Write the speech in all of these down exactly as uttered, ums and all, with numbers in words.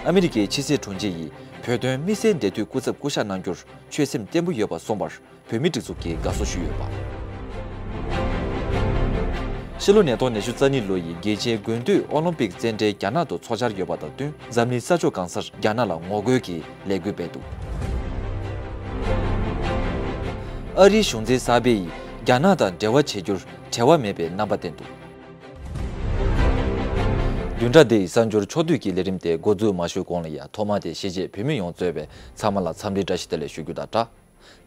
ཨ་མི་རི་ཀའི་ཕྱི་སྲིད་དྲུང་ཆེ་ཡིས་བོད་དོན་དམིགས་བསལ་འབྲེལ་མཐུད་སྐུ་ཚབ་སྐུ་གཤེགས་གནང་རྒྱུར་ཆོད་སེམས་བརྟན་པོ་ཡོད་པ་གསུངས་པར་བོད་མིའི་སྒྲིག་འཛུགས་ཀྱིས་དགའ་བསུ་ཞུས་ཡོད་པ། ཕྱི་ལོ་ཉིས་སྟོང་ཉི་ཤུ་རྩ་གཉིས་ལོ་ཡི་རྒྱལ་སྤྱིའི་དགུན་དུས་ཨོ་ལིམ་པིག་རྩེད་འགྲན་རྒྱ་ནག་ཏུ་འཚོགས་འཆར་ཡོད་པ་དང་བསྟུན། འཛམ་གླིང་ས་ཕྱོགས་གང་སར་རྒྱ་ནག་ལ་ངོ་རྒོལ་གྱི་ལས་འགུལ་སྤེལ་འདུག་ཨ་རིའི་གཞུང་འཛིན་གསར་པས་རྒྱ་ནག་དང་འབྲེལ་བ་བྱེད་རྒྱུར་བྲེལ་བ་མེད་པའི་རྣམ་པ་བསྟན་འདུག་བདུན་ཕྲག་འདིའི་གསར་འགྱུར་ཕྱོགས་བསྡུས་ཀྱི་ལས་རིམ་དེ་འགོ་འཛུགས་མ་ཞུས་གོང་ལ་ཡང་ཐོག་མ་དེ་གཞིས་བྱེས་བོད་མི་ཡོངས་གཙོས་པའི་ཚང་མ་ལ་འཚམས་འདྲི་བཀྲ་ཤིས་བདེ་ལེགས་ཞུ་རྒྱུ་དང་སྦྲགས།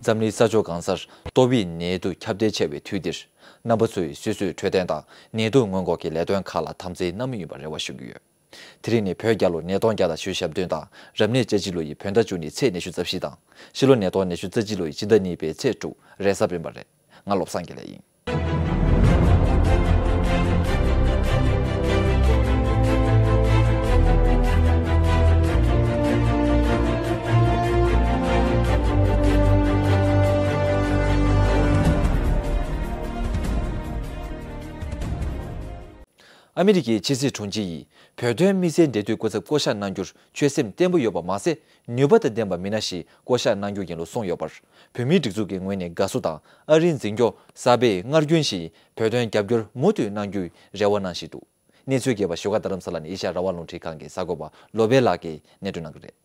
འཛམ་གླིང་ས་ཕྱོགས་གང་སར་ཏོག་དབྱིབས་ནད་དུག་ཁྱབ་གདལ་ཆེ་བའི་དུས་འདིར། རྣམ་པ་ཚོས་སོ་སོའི་འཕྲོད་བསྟེན་དང་ནད་དུག་སྔོན་འགོག་གི་ལས་དོན་ཁག་ལ་དམ་འཛིན་གནང་མུས་ཡིན་པར་རེ་བ་ཞུ་གི་ཡོད། དེ་རིང་ནི་བོད་རྒྱལ་ལོ་ཉིས་སྟོང་བརྒྱ་དང་ཞེ་བདུན་དང་། རབ་གནས་ལྕགས་བྱི་ལོ་ཡི་བོད་ཟླ་བཅུ་གཉིས་ཚེས་ཉི་ཤུ་རྩ་བཞི་དང་། ཕྱི་ལོ་ཉིས་སྟོང་ཉི་ཤུ་རྩ་གཅིག་ལོ་ཡི་སྤྱི་ཟླ་གཉིས་པའི་ཚེས་དྲུག་རེས་གཟའ་སྤེན་པ་རེད། ང་བློ་བཟང་དགེ་ལེགས་ཡིན། ཨ་མི་རི་ཀའི་ཕྱི་སྲིད་དྲུང་ཆེ་ཡིས་བོད་དོན་དམིགས་བསལ་འབྲེལ་མཐུད་སྐུ་ཚབ་བསྐོ་གཞག་གནང་རྒྱུར་ཆོད་སེམས་བརྟན་པོ་ཡོད་པ་མ་ཟད། ནུས་པ་དང་ལྡན་པ་མི་སྣ་ཞིག་བསྐོ་གཞག་གནང་རྒྱུ་ཡིན་ལུགས་གསུངས་ཡོད་པར། བོད་མིའི་སྒྲིག་འཛུགས་ཀྱི་ངོས་ནས་དགའ་བསུ་དང་། ཨ་རིའི་འཛིན་སྐྱོང་གསར་པས་སྔར་རྒྱུན་བཞིན་བོད་དོན་རྒྱབ་སྐྱོར་མུ་མཐུད་གནང་རྒྱུའི་རེ་བ་གནང་བཞིན་འདུག་གནས་ཚུལ་རྒྱས་པ་བཞུགས་སྒར་རྡ་རམ་ས་ལ་ནས་ཨེ་ཤ་ཡ་རང་དབང་རླུང་འཕྲིན་ཁང་གི་གསར་འགོད་པ་བློ་བྷེ་ལགས་ཀྱིས་སྙན་སྒྲོན་གནང་གི་རེད།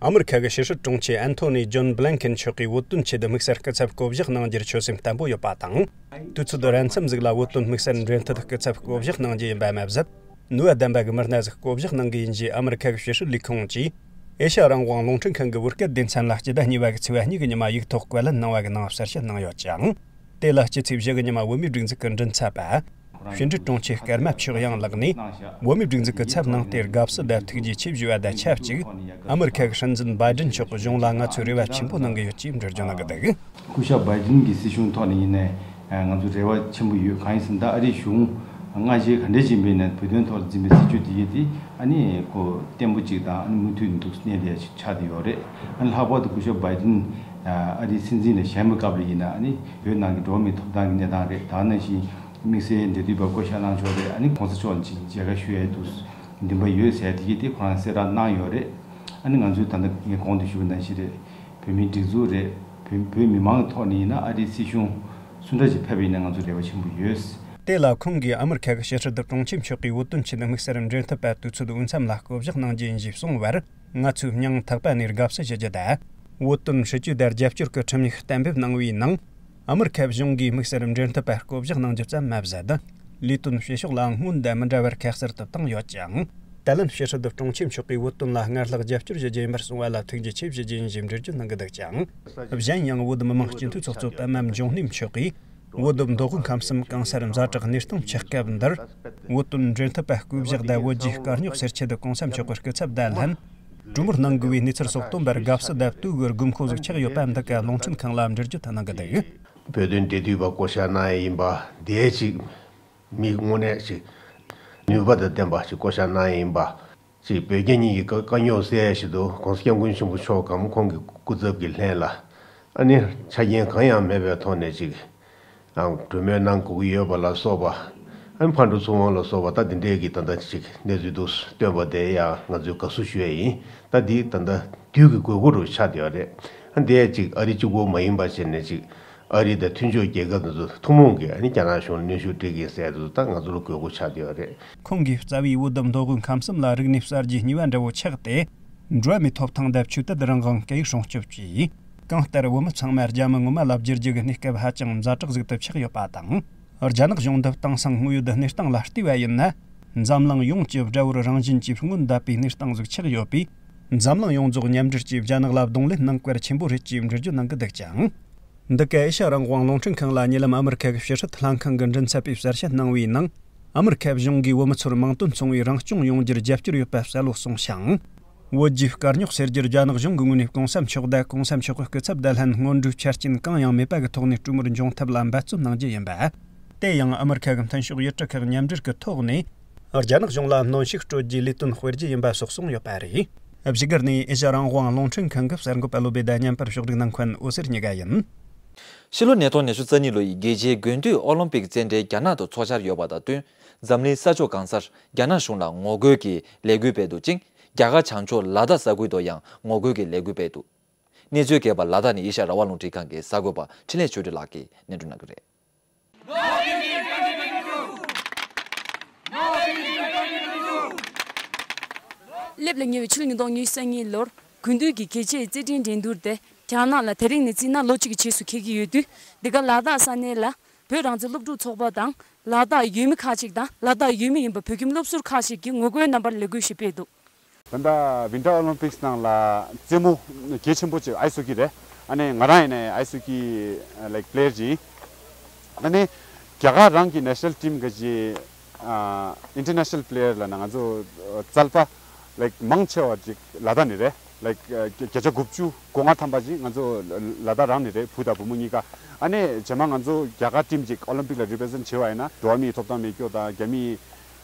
ཨ་མི་རི་ཁ་གི་ཕྱི་སྲིད་དྲུང་ཆེ་ཨན་ཐོ་ནི་ཇོན་བྷི་ལིན་ཁེན་མཆོག་གིས་བོད་དོན་ཆེད་དུ་དམིགས་བསལ་སྐུ་ཚབ་བསྐོ་གཞག་གནང་རྒྱུར་ཆོད་སེམས་བརྟན་པོ་ཡོད་པ་དང་། དུས་ཚོད་རན་མཚམས་ཟིག་ལ་བོད་དོན་དམིགས་བསལ་འབྲེལ་མཐུད་སྐུ་ཚབ་བསྐོ་གཞག་གནང་རྒྱུ་ཡིན་པ་མ་ཟད། ནུས་པ་ལྡན་པ་གི་མི་སྣ་ཟིག་བསྐོ་གཞག་གནང་གི་ཡིན་ཞེས་ཨ་མི་རི་ཁ་གི་ཕྱི་སྲིད་ལས་ཁུངས་ཀྱིས་ཨེ་ཤ་ཡ་རང་དབང་རླུང་འཕྲིན་ཁང་གི་བོད་སྐད་སྡེ་ཚན་ལ་སྤྱི་ཟླ་གཉིས་པ་གི་ཚེས་པ་གཉིས་ཀྱི་ཉི་མ་ཡིག་ཐོག་བཀོད་ལེན་གནང་བ་གི་ནང་གསལ་བཤད་གནང་ཡོད་ཅིང་། དེ་ལ་སྤྱི་ཚེས་བཞི་གི་ཉི་མ་བོད་མིའི་སྒྲིག་འཛུགས་ཀྱི་མགྲིན་ཚབ་པ། ཕྱི་འབྲེལ་དྲུང་ཆེ་ཀརྨ་ཆོས་དབྱངས་ལགས་ནས་བོད་མིའི་སྒྲིག་འཛུགས་ཀྱི་ཚབ་གནང་སྟེ་དགའ་བསུ་དང་ཐུགས་རྗེ་ཆེ་ཞུ་བ་དང་ཆབས་ཅིག་ཨ་མི་རི་ཁ་གི་སྲིད་འཛིན་བྷའི་ཌེན་མཆོག་གི་གཞུང་ལ་ང་ཚོས་རེ་བ་ཆེན་པོ་གནང་གི་ཡོད་ཅེས་འགྲེལ་བརྗོད་གནང་གི་འདུག་སྐུ་ཞབས་བྷའི་ཌེན་གྱི་སྲིད་གཞུང་ཐོག་ནས་ཡིན་ནའི་ང་ཚོ་རེ་བ་ཆེན་པོ་ཡོད། གང་ཡིན་ཟེར་ན་ད་ཨ་རིའི་གཞུང་སྔ་རྗེས་ག་འདྲས་ཅིག་འབད་ནས་བོད་དོན་ཐོག་ལ་འཛིན་པའི་སྲིད་བྱུས་དེ་ཡིན་དེ་ཨ་ནི་ཁོ་བརྟན་པོ་ཅིག་དང་ཨ་ནི་མུ་མཐུད་འདུག་གནས་བསྡད་ཅིག་ཆགས་བསྡད་ཡོད་རེད། ཨ་ནི་ལྷག་པར་དུ་སྐུ་ཞབས་བྷའི་ཌེན་ཨ་རིའི་སྲིད་འཛིན་ལ་བཞེངས་པའི་སྐབས་ལ་ཡིན་ན་ཨ་ནི་བོད་ནང་གི་འགྲོ་བ་མིའི་ཐོབ་ཐང་གི་གནས་སྟངས་རེད། ད་ནང་བཞིན། དམིགས་བསལ་འབྲེལ་མཐུད་པ་བསྐོ་གཞག་གནང་ཆོག་རེད། ཨ་ནི་གོང་ས་མཆོག་ཅིག་མཇལ་ཁ་ཞུ་ཡས་འདུག་འདུན་པ་ཡོད་ཟེར་དེ་གི་དེ་ཁོ་རང་གསལ་བསྒྲགས་གནང་ཡོད་རེད། ཨ་ནི་ང་ཚོས་ད་ལྟ་ངས་གོང་དུ་ཞུས་པ་ནང་བཞིན་རེད། བོད་མིའི་སྒྲིག་འཛུགས་རེད། བོད་བོད་མི་མང་གི་ཐོག་ནས་ཡིན་ན་ཨ་རིའི་སྲིད་གཞུང་སུ་འདྲ་ཞིག་ཕེབས་པ་ཡིན་ན་ང་ཚོ་རེ་བ་ཆེན་པོ་ཡོད། དེ་ལ་ཁོང་གིས་ཨ་མི་རི་ཁ་གི་ཕྱི་སྲིད་དྲུང་ཆེ་མཆོག་གིས་བོད་དོན་ཆེད་དམིགས་བསལ་འབྲེལ་མཐུད་པ་དུས་ཚོད་འོས་འཚམ་ལ་བསྐོ་གཞག་གནང་རྒྱུ་ཡིན་ཞེས་གསུངས་པར། ང་ཚོས་སྙིང་ཐག་པ་ནས་དགའ་བསུ་ཞུ་རྒྱུ་དང་། བོད་དོན་སྲིད་ཇུས་དང་རྒྱབ་སྐྱོར་གྱི་ཁྲིམས་ཡིག་གཏན་འབེབས་གནང་བའི་ནང་། ཨ་མི་རི་ཁ་གཞུང་གིས་དམིགས་བསལ་འབྲེལ་མཐུད་པ་བསྐོ་གཞག་གནང་རྒྱུ་ཙམ་མ་ཟད། ལས་དོན་བྱེད་ཕྱོགས་ལའང་སྔོན་དང་མི་འདྲ་བར་ཁ་གསལ་དུ་བཏང་ཡོད་ཅིང་། ད་ལན་ཕྱི་སྲིད་དྲུང་ཆེ་མཆོག་གིས་བོད་དོན་ལ་སྔར་ལྷག་རྒྱབ་སྐྱོར་ཞུ་རྒྱུ་ཡིན་པར་གསུངས་པ་ལ་ཐུགས་རྗེ་ཆེ་ཞུ་རྒྱུ་ཡིན་ཞེས་འགྲེལ་བརྗོད་གནང་གི་འདུག་ཅིང་། གཞན་ཡང་བོད་མི་མང་སྤྱི་འཐུས་ཚོགས་གཙོ་པད་མ་འབྱུང་གནས་མཆོག་གིས། བོད་མདོ་དབུས་ཁམས་གསུམ་གང་སར་ཛ་དྲག་གནས་སྟངས་ཆགས་སྐབས་འདིར། བོད་དོན་འབྲེལ་མཐུད་པ་བསྐོ་གཞག་དང་བོད་རྒྱའི་དཀའ་རྙོག་སེལ་ཆེད་དུ་གོང་ས་མཆོག་གི་སྐུ་ཚབ་དང་ལྷན། གྲོས་མོལ་གནང་དགོས་པའི་གནས་ཚུལ་སོགས་སྟོན་པར་དགའ་བསུ་དང་དུས་ཀྱི་དགོས་མཁོ་ཟིག་ཆགས་ཡོད་པ་འདི་ག་རླུང་འཕྲིན་ཁང་ལ་འགྲེལ་བརྗོད་གནང་གི་འདུག་བོད་དོན་འབྲེལ་མཐུད་པ་བསྐོ་གཞག་གནང་ཡས་ཡིན་པ་དེ་ཅིག་མི་དངོས་གནས་ཅིག་ནུས་པ་དང་ལྡན་པ་ཅིག་བསྐོ་གཞག་གནང་ཡས་ཡིན་པ། ཅིག་བོད་རྒྱ་གཉིས་ཀྱི་དཀའ་དཀའ་རྙོག་སེལ་ཡས་ཆེད་དུ་༸གོང་ས་༸སྐྱབས་མགོན་ཆེན་པོ་མཆོག་གམ་ཁོང་གི་སྐུ་ཚབ་ཀྱི་ལྷན་ལ་ཨ་ནི་ཆ་རྐྱེན་གང་ཡང་མེད་པའི་ཐོག་ནས་ཅིག་ཨང་གྲོས་མོལ་གནང་དགོས་ཀྱི་ཡོད་པ་ལ་སོགས་པ། ཨ་ནི་ཕར་འགྲོ་ཚུར་འོང་ལ་སོགས་པ་ད་འདི་འདྲའི་གི་ད་ལྟ་ཅིག་གནས་ཚུལ་འདུག་སྟོན་པ་དེ་ཡང་ང་ཚོས་དགའ་བསུ་ཞུ་ཡས་ཡིན། ད་འདི་ད་ལྟ་དུས་ཀྱི་དགོས་མཁོ་རུ་ཆགས་བསྡད་ཡོད་རེད། ཨ་འདི་ཅིག་ཨ་རི་གཅིག་པོ་མ་ཡིན་པ་བྱས་ནས་ཅིག་ཨ་རི་དང་མཐུན་ཕྱོགས་རྒྱལ་ཁབ་དེ་ཚོ་ཐུན་མོང་གིས་ཨ་ནི་རྒྱ་ནག་གཞུང་ལ་གནོན་ཤུགས་སྤྲད་ཀྱི་ཡིན་ཟེར་དེ་ཚོ་ད་ང་ཚོ་ལ་དགོས་མཁོ་ཆགས་བསྡད་ཡོད་རེད། ཁོང་གིས་རྩ་བའི་བོད་དང་མདོ་དབུས་ཁམས་གསུམ་ལ་རིག་གནས་གསར་བརྗེའི་ནུས་པ་འདྲ་བོ་ཆགས་ཏེ། འགྲོ་བ་མིའི་ཐོབ་ཐང་དང་ཆོས་དད་རང་དབང་སྐད་ཡིག་སྲུང་སྐྱོབ་བཅས། གང་ལྟར་བོད་མི་ཚང་མ་རྒྱ་མི་ངོ་མ་ལ་བསྒྱུར་རྒྱུ་གི་གནས་སྐབས་ཧ་ཅང་ཛ་དྲག་ཟིག་ཏུ་ཆགས་ཡོད་པ་དང་། རྒྱ་ནག་གཞུང་འདི་དེང་སང་དངོས་ཡོད་གནས་སྟངས་ལ་བལྟས་པ་ཡིན་ན། འཛམ་གླིང་ཡོངས་ཀྱི་དགྲ་བོར་རང་བཞིན་གྱིས་སྔོན་བསྡད་པའི་གནས་སྟངས་ཟིག་ཆགས་ཡོད་པས། འཛམ་གླིང་ཡོངས་རྫོགས་མཉམ་འབྲེལ་གྱིས་རྒྱ་ནག་ལ་གདོང་ལེན་གནང་དགོས་པ་ཆེན་པོ་རེད་ཅེས་འགྲེལ་བརྗོད་གནང་གི་འདུག་ཅིང་། འདི་ག་ཨེ་ཤ་ཡ་རང་དབང་རླུང་འཕྲིན་ཁང་ལ་ཉེ་ལམ་ཨ་མི་རི་ཁ་གི་ཕྱི་སྲིད་ལྷན་ཁང་གི་མགྲིན་ཚབ་པས་གསལ་བཤད་གནང་བའི་ནང་། ཨ་མི་རི་ཁ་གཞུང་གིས་བོད་མི་ཚོར་མིང་དོན་མཚུངས་པའི་རང་སྐྱོང་ཡོང་རྒྱུར་རྒྱབ་སྐྱོར་ཡོད་པ་གསལ་བོ་གསུངས་ཤིང་། བོད་རྒྱའི་དཀའ་རྙོག་སེལ་རྒྱུར་རྒྱ་ནག་གཞུང་གི་ངོས་ནས་གོང་ས་མཆོག་དང་གོང་ས་མཆོག་གི་སྐུ་ཚབ་དང་ལྷན་སྔོན་འགྲོའི་ཆ་རྐྱེན་གང་ཡང་མེད་པ་གི་ཐོག་ནས་གྲོས་མོལ་འབྱུང་ཐབས་ལ་འབད་བརྩོན་གནང་རྒྱུ་ཡིན་པ། དེ་ཡང་ཨ་མི་རི་ཁ་གི་མཐུན་ཕྱོགས་ཡུལ་གྲུ་ཁག་མཉམ་འབྲེལ་གྱི་ཐོག་ནས། རྒྱ་ནག་གཞུང་ལ་གནོན་ཤུགས་སྤྲོད་རྒྱུའི་ལས་དོན་སྤེལ་རྒྱུ་ཡིན་པ་སོགས་གསུངས་ཡོད་པ་རེད། བཞུགས་སྒར་ནས་ཨེ་ཤ་ཡ་རང་དབང་རླུང་འཕྲིན་ཁང་གི་གསར་འགོད་པ་བློ་བྷེ་དང་མཉམ་པར་ཕྱོགས་སྒྲིག་གནང་མཁན་འོད་ཟེར་གཉིས་ཀ་ཡིན། ཕྱི་ལོ་ཉིས་སྟོང་ཉི་ཤུ་རྩ་གཉིས་ལོ་ཡི་རྒྱལ་སྤྱིའི་དགུན་དུས་ཨོ་ལིམ་པིག་རྩེད་འགྲན་རྒྱ་ནག་ཏུ་འཚོགས་འཆར་ཡོད་པ་དང་བསྟུན། འཛམ་གླིང་ས་ཕྱོགས་གང་སར་རྒྱ་ནག་གཞུང་ལ་ངོ་རྒོལ་གྱི་ལས་འགུལ་སྤེལ་འདུག་ཅིང་། རྒྱ་གར་བྱང་ཕྱོགས་ལ་དྭགས་ས་ཁུལ་དུ་ཡང་ངོ་རྒོལ་གྱི་ལས་འགུལ་སྤེལ་འདུག་གནས་ཚུལ་རྒྱས་པ་ལ་དྭགས་ནས་ཨེ་ཤ་ཡ་རང་དབང་རླུང་འཕྲིན་ཁང་གི་གསར་འགོད་པ་འཕྲིན་ལས་ཆོས་སྒྲོན་ལགས་ཀྱིས་སྙན་སྒྲོན་གནང་གི་རེད། སླེབས་ལ་ཉེ་བའི་ཕྱི་ལོ་ཉིས་སྟོང་ཉི་ཤུ་རྩ་གཉིས་ལོར་དགུན་དུས་ཀྱི་རྒྱལ་སྤྱིའི་རྩེད་འགྲན་འགྲན་བསྡུར་དེ་རྒྱ་ནག་ལ་དེ་རིང་ནས་བརྩིས་ན་ལོ་གཅིག་གི་རྗེས་སུ་འཁེལ་གྱི་ཡོད་དུས། འདི་ག་ལ་དྭགས་ས་གནས་ལ་བོད་རང་བཙན་སློབ་ཕྲུག་ཚོགས་པ་དང་ལ་དྭགས་ཡུལ་མི་ཁག་ཅིག་དང་ལ་དྭགས་ཡུལ་མི་ཡིན་པ་བོད་ཁྱིམ་སློབ་ཟུར་ཁག་ཅིག་གིས་ངོ་རྒོལ་རྣམ་པར་ལས་འགུལ་ཞིག་སྤེལ་འདུག་ད་ལྟ་Winter Olympics ནང་ལ་རྩེད་མོ་གལ་ཆེན་པོ་ཅིག་ཨའི་སི་ཧོ་ཀི་རེད། ཨ་ནི་ང་རང་ཡིན་ནའི་ཨའི་སི་ཧོ་ཀི་ལའིཀ་པི་ལེ་ཡར་ཅིག་ཡིན། ཨ་ནི་རྒྱ་གར་རང་གི་ནེ་ཤ་ནལ་ཊིམ་ག་ཅིག་ཨ་ཨིན་ཊར་ནེ་ཤ་ནལ་པི་ལེ་ཡར་ལབ་ན་ང་ཚོ་རྩལ་པ་ལའིཀ་མང་ཆེ་བ་ཅིག་ལ་དྭགས་ནས་རེད། ལའིཀ་བརྒྱ་ཆ་དགུ་བཅུ་གོ་ལྔ་ཐམ་པ་ཅིག་ང་ཚོ་ལ་དྭགས་རང་ནས་རེད། བུ་དང་བུ་མོ་གཉིས་ཀ། ཨ་ནི་རྗེས་མ་ང་ཚོ་རྒྱ་གར་ཊིམ་ཅིག་ཨོ་ལིམ་པིག་ལ་རི་པི་རི་ཟེན་ཊི་བྱེད་པ་ཡིན་ན་འགྲོ་བ་མིའི་ཐོབ་ཐང་མེད་སྐྱོ་དང་རྒྱ་མིའི་